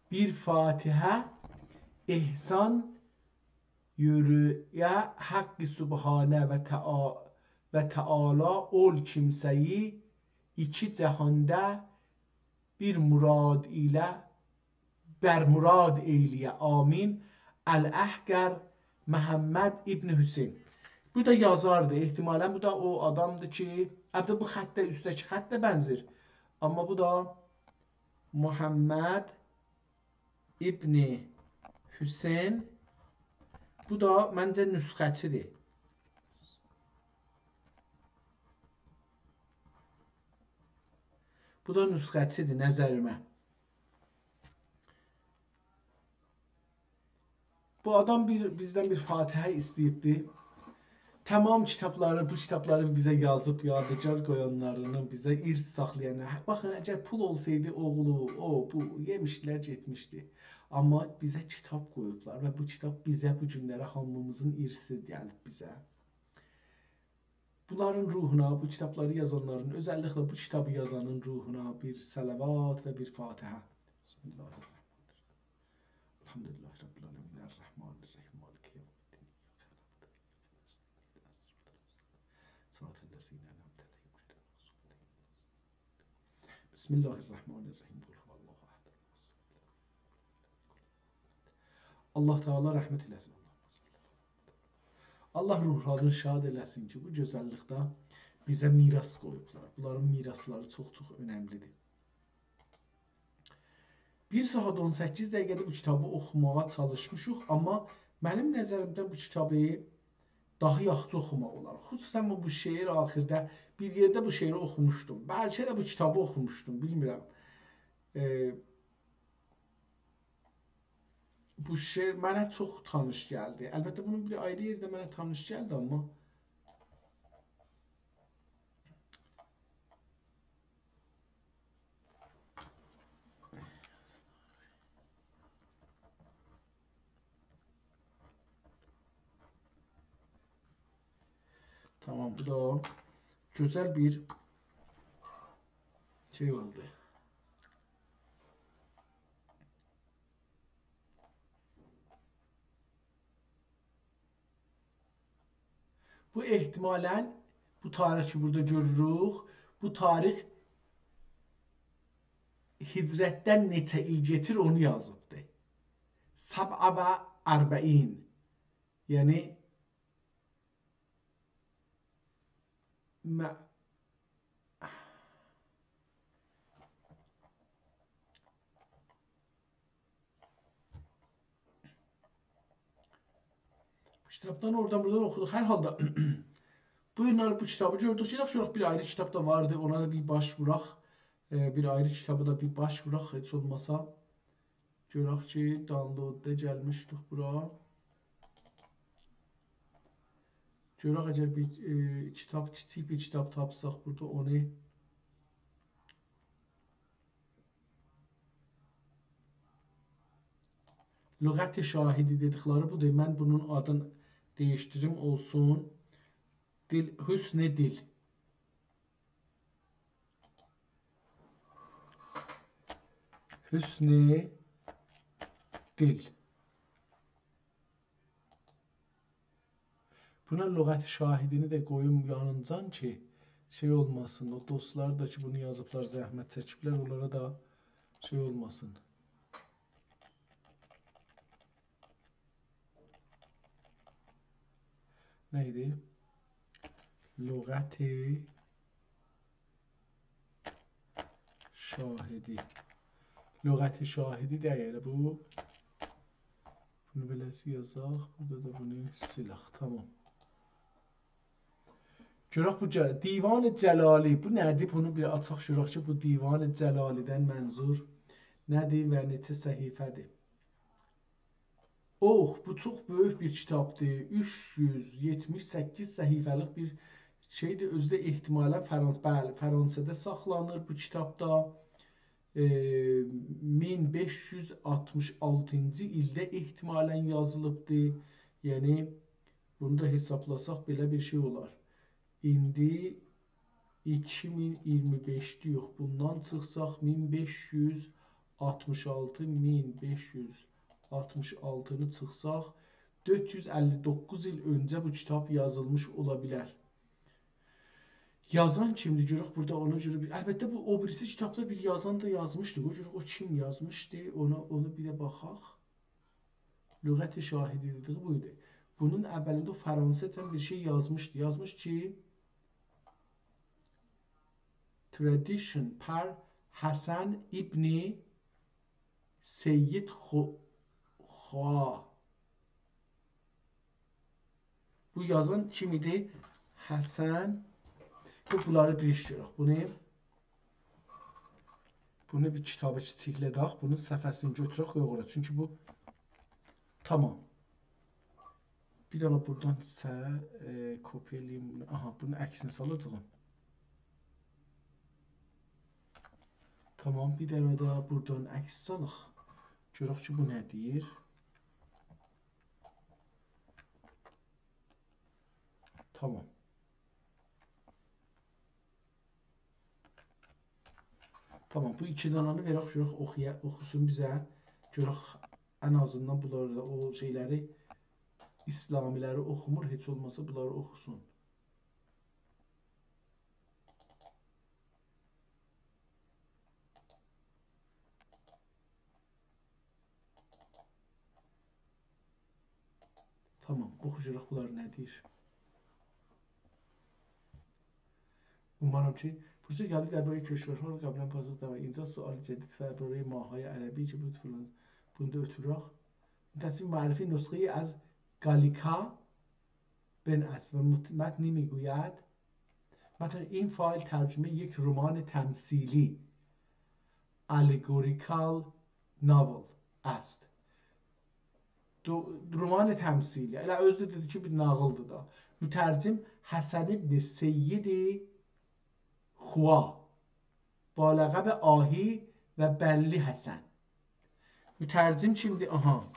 بیر فاتحه احسان یورویه حق سبحانه و تعا-، و تعالی اول کیمسه‌یی ایکی جهاندا بیر مراد ایله، بر مراد ائیلیه. آمین. الاحقر محمد ابن حسین. بو دا یازاردی. احتمالاً بو دا او آدامدیر کی، البته بو خط ده، اوستده‌کی خط ده بنزیر. آمما بو دا محمد ابن حسین. بو دا منجه نسخه‌چی‌دیر. بو دا نسخه‌چی‌دیر نظریمه. بو آدام بیر، بیزدن بیر فاتحه ایسته‌ییبدی. تمام کیتابلاری، بو کیتابلاری بیزه یازیب، یادگار قویانلارینی، بیزه ارث ساخلایان. باخین، اگر پول اولسایدی، اوغلو، او، بو، یئمیشدیلر، گئتمیشدی. آمما بیزه کیتاب قویوبلار و بو کیتاب بیزه بو گونلره هامیمیزین ارثی گلیب بیزه. بونلارین روحونا، بو کیتابلاری یازانلارین، اؤزللیکله بو کیتابی یازانین روحونا بیر صلوات و بیر فاتحه. بسم الله الرحمن الرحیم. الحمد لله رب العالمین، الرحمن الرحیم، مالک یوم الدین، ایاک نعبد و ایاک نستعین، اهدنا الصراط المستقیم، صراط الذین انعمت علیهم غیر المغضوب علیهم ولا الضالین. بسم الله الرحمن الرحیم، قل هو الله احد، الله الصمد، لم یلد ولم یولد. الله تعالی رحمت ائله‌سین. الله روحلارینی شاد ائله‌سین کی، بو گؤزللیکده بیزه میراث قویوبلار. بونلارین میراثلاری چوخ-چوخ اؤنملی‌دیر. بیر ساعات اون سککیز دقیقه‌دیر بو کیتابی اوخوماغا چالیشمیشیق، آمما منیم نظریمدن بو کیتابی داها یاخشی اوخوماق اولار. خصوصاً بو، بو شعر آخیرده، بیر یئرده بو شعری اوخوموشدوم. بلکه ده بو کیتابی اوخوموشدوم، بیلمیرم. ائ، بو شعر منه چوخ تانیش گلدی. البته، بونون بیر آیری یئرده منه تانیش گلدی، آمما تامام، بو دا گؤزل بیر شئی اولدو. بو احتمالاً بو تاریخ کی، بورادا گؤروروک، بو تاریخ هجرتدن نئچه ایل کئچیر، اونو یازیبدی. سبع و اربعین. یعنی، م-، بو کیتابدان اورادان بورادان اوخودوق. هر حالدا، بو گونلری بو کیتابی گؤردوک کی، یاخشی، یوخ، بیر آیری کیتاب دا واردی، اونا دا بیر باش ووراق. ائ، بیر آیری کیتابا دا بیر باش ووراق، هئچ اولماسا. گؤرک کی، download-دا گلمیشدیک بورا. گؤرک، اگر بیر، ائ، کیتاب، کیچیک بیر کیتاب تاپساق بورادا اونو. لغت شاهدی دئدیکلری بودور. من بونون آدینی دییشدیریم، اولسون دیل، حسن دیل. حسن دیل. بونا لغت شاهدینی ده قویوم یانینجان کی، شئی اولماسین. او دوستلار دا کی، بونو یازیبلار، زحمت چکیبلر، اونلارا دا شئی اولماسین. نه ایدی؟ لغت شاهدی. لغت شاهدی دئییل بو. بونو بئله‌سی یازاق. بورادا دا بونو سیلک. تامام. گؤرک بو ج-، دیوان جلالی. بو نه‌دیر؟ بونو بیر آچاق گؤرک کی، بو دیوان جلالی‌دن منظور نه‌دیر و نئچه صفحه‌دیر؟ اوه، بو چوخ بؤیوک بیر کیتابدیر. اوچ یوز یئتمیش سککیز صفحه‌لیک بیر شئیدیر. اؤزو ده احتمالاً فرانس-، بلی، فرانسه‌ده ساخلانیر بو کیتاب دا. ائ، مین بئش یوز آلتمیش آلتینجی ایلده احتمالاً یازیلیبدیر. یعنی، بونو دا حسابلاساق بئله بیر شئی اولار. ایندی ایکی مین اییرمی بئشدیر، یوخ، بوندان چیخساق مین بئش یوز آلتمیش آلتی، مین بئش یوز آلتمیش آلتینی چیخساق، دؤرد یوز اللی دوققوز ایل اؤنجه بو کیتاب یازیلمیش اولا بیلر. یازان کیمدیر؟ گؤرک بورادا اونا گؤره بیر، البته، بو او بیریسی کیتابدا بیر یازان دا یازمیشدی. قوی گؤرک او کیم یازمیشدی، اونا، اونو بیر ده باخاق. لغت شاهدی دئدیگی بو ایدی. بونون اولینده فرانسیزجا بیر شئی یازمیشدی. یازمیش کی، Tradition par حسن ابن سید خو-، خوا. بو یازان کیم ایدی؟ حسن. بو، بونلاری بیر ایش گؤرک. بونو، بونو بیر کیتابی کیچیکله‌دک. بونون صفحه‌سینی گؤتورک، قویاق اورا. چونکی بو، تامام. بیر دنه بورادان سه-، ائ، کپی ائله‌ییم بونو. آها، بونون عکسینی سالاجاغام. تامام، بیر دنه ده بورادان عکس سالاق. گؤرک کی، بو نه دئییر؟ تامام. تامام، بو ایکی دنه‌نی وئرک، گؤرک اوخویا-، اوخوسون بیزه. گؤرک ان آزیندان بونلاری دا، او شئیلری، اسلامی‌لری اوخومور، هئچ اولماسا بونلاری اوخوسون. تامام، اوخو گؤرک بونلار نه دئییر. اومارام کی، پروسه قبلی درباره کشورها قبلاً پاسخ داده و اینجا سؤال جدید درباره ماه‌های عربی که بود فلان، بونو دا اؤتورک. مترجم معرفی نسخه‌ای از گالیکا بن است و مت-، متنی می‌گوید: متن این فایل ترجمهٔ یک رمان تمثیلی، allegorical novel، است. دو-، رمان تمثیلی. ائله اؤزو ده دئدی کی، بیر ناغیلدیر دا. مترجم حسن ابن سید خوا، با لقب آهی و بنلی حسن. مترجم کیمدیر؟ آها.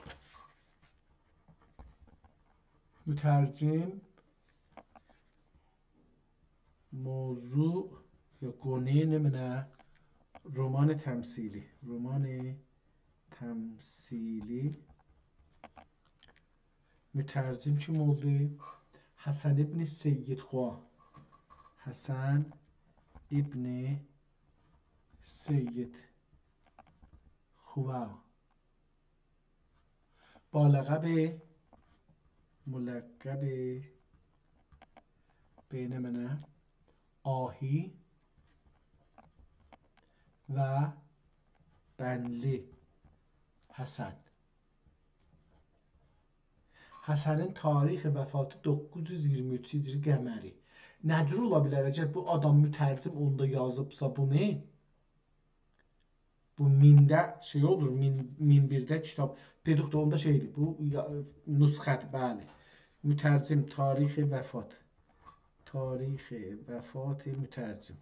مترجم موضوع یا قونو نمنه؟ رمان تمثیلی. رمان تمثیلی. مترجم کیم اولدو؟ حسن ابن سید خوا. حسن ابن سید خوا. با لقب، ملقب به نمنه؟ آهی و بنلی حسن. حسنین تاریخ وفاتی دوققوز یوز اییرمی اوچ هجری قمری. نه جور اولا بیلر، اگر بو آدام مترجم اوندا یازیبسا بونو، بو مینده شئی اولور، مین، مین بیرده کیتاب. دئدیک ده، اوندا شئیدیر، بو یا-، نسخه‌دیر، بلی. مترجم، تاریخ وفات. تاریخ وفات مترجم.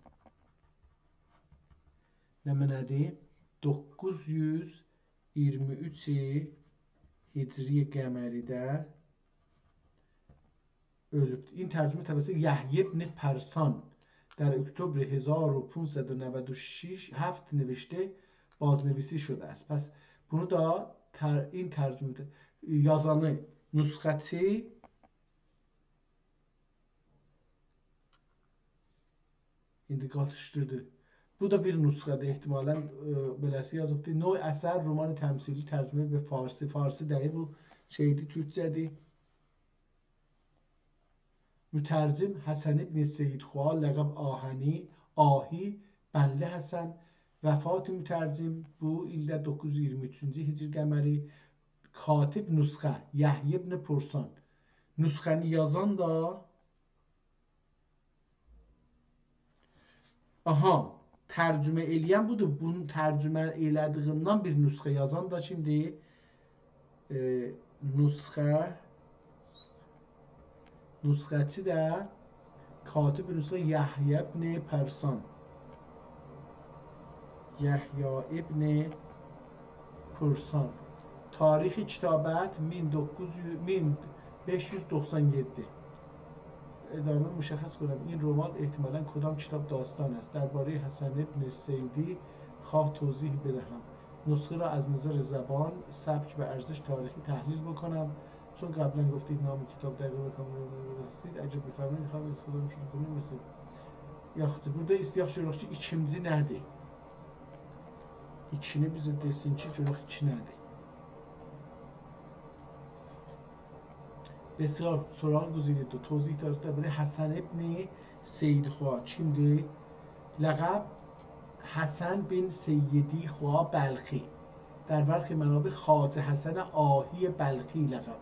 نمنه‌دیر؟ دوققوز یوز اییرمی اوچ هجری قمری‌ده اؤلوبدور. این ترجمه توسط یحیی ابن پرسان در اکتبر هزار و پانصد و نود و شش، هفت نوشته، بازنویسی شده است. پس بونو دا تر-، این ترجمه یازانی نسخه‌چی ایندی قاتیشدیردی. بو دا بیر نسخه‌دیر، احتمالاً، ائ، بئله‌سی یازیبدی. نوع اثر، رمان تمثیلی ترجمه به فارسی. فارسی دئییل، بو شئیدیر، تورکجه‌دیر. مترجم حسن ابن سید خوا، لقب آهنی، آهی، بنلی حسن. وفات مترجم بو ایلده، دوققوز یوز اییرمی اوچونجو هجری قمری. کاتب نسخه، یحیی ابن پرسان. نسخه‌نی یازان دا، آها، ترجمه ائله‌ین بودور. بونو ترجمه ائله‌دیگیندن بیر نسخه یازان دا کیمدیر؟ ائ، نسخه، نسخه‌چی ده، کاتب نسخه یحیی ابن پرسان. یحیی ابن پرسان. تاریخ کتابت مین دوققوز یوز، مین بئش یوز دوخسان یئددی. ادامه مشخص کنم. این رمان احتمالاً کدام کتاب داستان است؟ دربارهٔ حسن ابن سیدی خواه توضیح بدهم. نسخه را از نظر زبان، سبک و ارزش تاریخی تحلیل بکنم. چون قبلاً گفتید نام کتاب دقیق و کامل را دانستید، اگر بفرمایید می‌خواهم استفاده شروع کنیم. مثل یاخشی، بورادا ایست-، یاخشی، یاخشی، ایکینجی نه‌دیر؟ ایکینی بیزه دئسین کی، گؤرک ایکی نه‌دیر؟ بسیار، سراغ گزینه دو، توضیح دارید. بیر حسن ابن سید خوا کیمدیر؟ لقب حسن بن سیدی خوا بلخی. در برخی منابع خواجه حسن آهی بلخی لقب.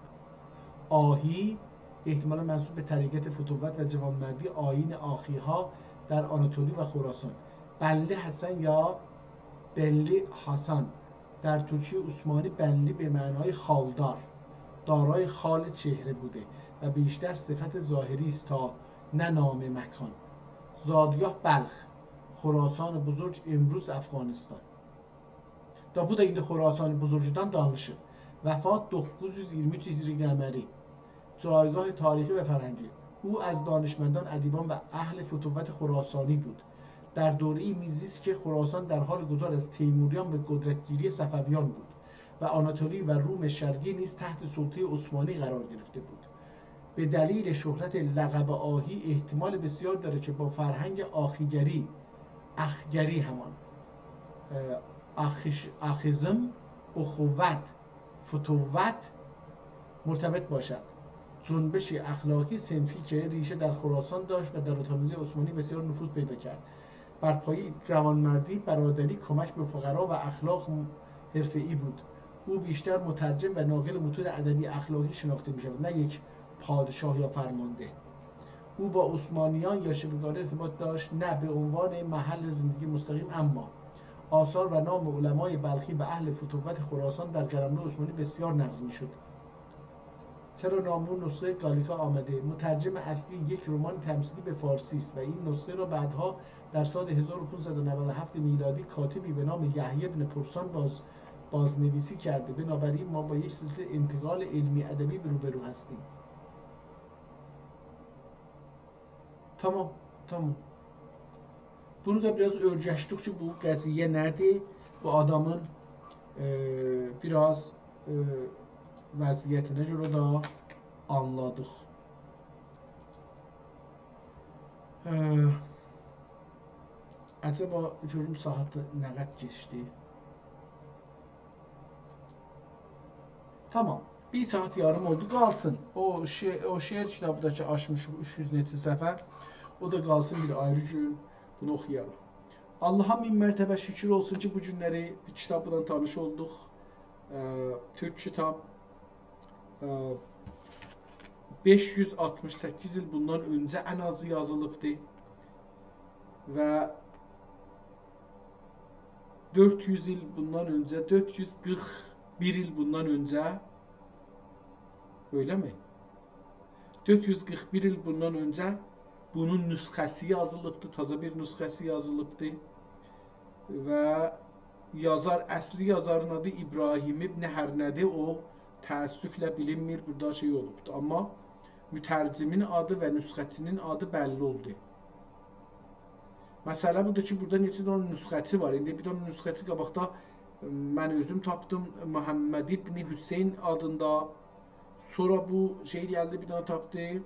آهی احتمالاً منسوب به طریقت فتوت و جوانمردی آیین آخی‌ها در آناتولی و خراسان. بنلی حسن یا بنلی حسن، در ترکیهٔ عثمانی بنلی به معنای خالدار، دارای خال چهره بوده و بیشتر صفت ظاهری است تا نه نام مکان. زادگاه بلخ، خراسان بزرگ، امروز افغانستان. دا بو دا ایندی خراسان بزرگدن دانیشیر. وفات دوققوز یوز اییرمی اوچ هجری قمری. جایگاه تاریخی و فرهنگی. او از دانشمندان، ادیبان و اهل فتوت خراسانی بود. در دوره‌ای می‌زیست که خراسان در حال گذار از تیموریان به قدرت‌گیری صفویان بود و آناتولی و روم شرقی نیز تحت سلطهٔ عثمانی قرار گرفته بود. به دلیل شهرت لقب آهی احتمال بسیار داره که با فرهنگ آخیگری، اخگری همان، اه، آخیش-، آخیزم، اخوت، فتوت مرتبط باشد. جنبش اخلاقی صنفی که ریشه در خراسان داشت و در اتومبیل عثمانی بسیار نفوذ پیدا کرد. بر پایهٔ جوانمردی، برادری، کمک به فقرا و اخلاق حرفه‌ای بود. او بیشتر مترجم و ناقل متون ادبی اخلاقی شناخته می‌شود، نه یک پادشاه یا فرمانده. او با عثمانیان یا شبه‌گانه ارتباط داشت، نه به عنوان محل زندگی مستقیم، اما آثار و نام علمای بلخی و اهل فتوت خراسان در قلمرو عثمانی بسیار نقل می‌شد. چرا نام او نسخهٔ گالیفه آمده؟ مترجم اصلی یک رمان تمثیلی به فارسی است و این نسخه را بعدها در سال هزار و پانصد و نود و هفت میلادی کاتبی به نام یحیی ابن پرسان باز-، بازنویسی کرده. بنابراین ما با یک سلسلهٔ انتقال علمی ادبی روبرو هستیم. تامام، تامام. بونو دا بیر آز اؤرگشدیک کی، بو قضیه نه‌دیر؟ بو آدامین، ائ، بیر آز، ائ، وضعیتینه گؤره ده آنلادیق. ائ، عجبا، گؤروم ساعاتی نه قدر کئچدی؟ تامام. بیر ساعات یاریم اولدو، قالسین. او شعر، او شعر کیتابی دا کی آچمیشیق، اوچ یوز نئچه صفحه. او دا قالسین بیر آیری گون، بونو اوخویاریق. آللاها مین مرتبه شکر اولسون کی، بو گونلری بیر کیتابلا تانیش اولدوق. اه، تورک کیتاب، اه، بئش یوز آلتمیش سککیز ایل بوندان اؤنجه ان آزی یازیلیبدی و دؤرد یوز ایل بوندان اؤنجه، دؤرد یوز قیرخ بیر ایل بوندان اؤنجه، اؤیله‌می؟ دؤرد یوز قیرخ بیر ایل بوندان اؤنجه بونون نسخه‌سی یازیلیبدی، تازا بیر نسخه‌سی یازیلیبدی. و یازار، اصلی یازارین آدی ابراهیم ابن هرنه‌دی، او تأسفله بیلینمیر، بورادا شئی اولوبدو. آمما مترجمین آدی و نسخه‌چی‌نین آدی بللی اولدو. مسئله بودور کی، بورادا نئچه دنه نسخه‌چی وار. ایندی بیر دنه نسخه‌چی قاباقدا، ائ، من اؤزوم تاپدیم، محمد ابن حسین آدیندا. سونرا بو شئی گلدی، بیر دنه تاپدی.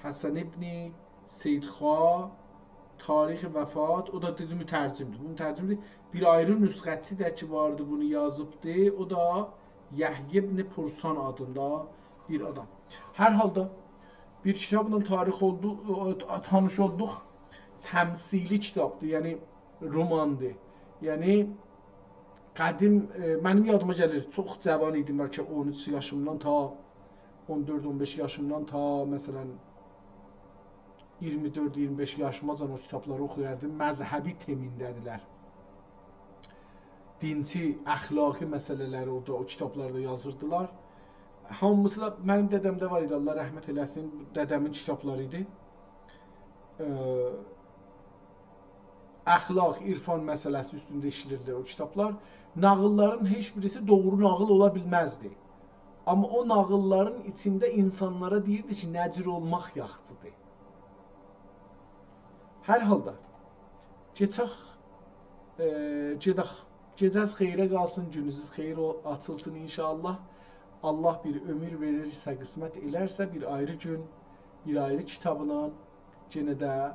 حسن ابن سیدخواه، تاریخ وفات، او دا دئدی مترجم‌دیر. بو مترجم‌دیر. بیر آیری نسخه‌چی ده کی واردی، بونو یازیبدی. او دا یحیی ابن پورسان آدیندا بیر آدام. هر حالدا بیر کیتابلا تاریخ اولدو، تانیش اولدوق. تمثیلی کیتابدیر، یعنی روماندیر. یعنی قدیم، ائ، منیم یادیما گلیر، چوخ جوان ایدیم، بلکه اون اوچ یاشیمدان تا، اون دؤرد، اون بئش یاشیمدان تا، مثلا، اییرمی دؤرد، اییرمی بئش یاشیماجان او کیتابلاری اوخویاردیم. مذهبی تمینده‌دیلر. دینچی، اخلاقی مسئله‌لری اورادا، او کیتابلاردا یازیردیلار. هامیسی دا منیم دده‌مده وار ایدی، الله رحمت ائله‌سین. دده‌مین کیتابلاری ایدی. ائ، اخلاق، عرفان مسئله‌سی اوستونده ایشله‌ییردی او کیتابلار. ناغیللارین هئچ بیریسی دوغرو ناغیل اولا بیلمزدی. آمما او ناغیللارین ایچینده اینسانلارا دئییردی کی، نه جور اولماق یاخشیدیر. هر حالدا، کئچک، ائ، گئدک. گئجه‌ز خئیره قالسین، گونوزوز خئیر او-، آچیلسین انشاءالله. الله بیر عؤمور وئریرسه، قسمت ائلرسه، بیر آیری گون، بیر آیری کیتابلا یئنه ده، ائ،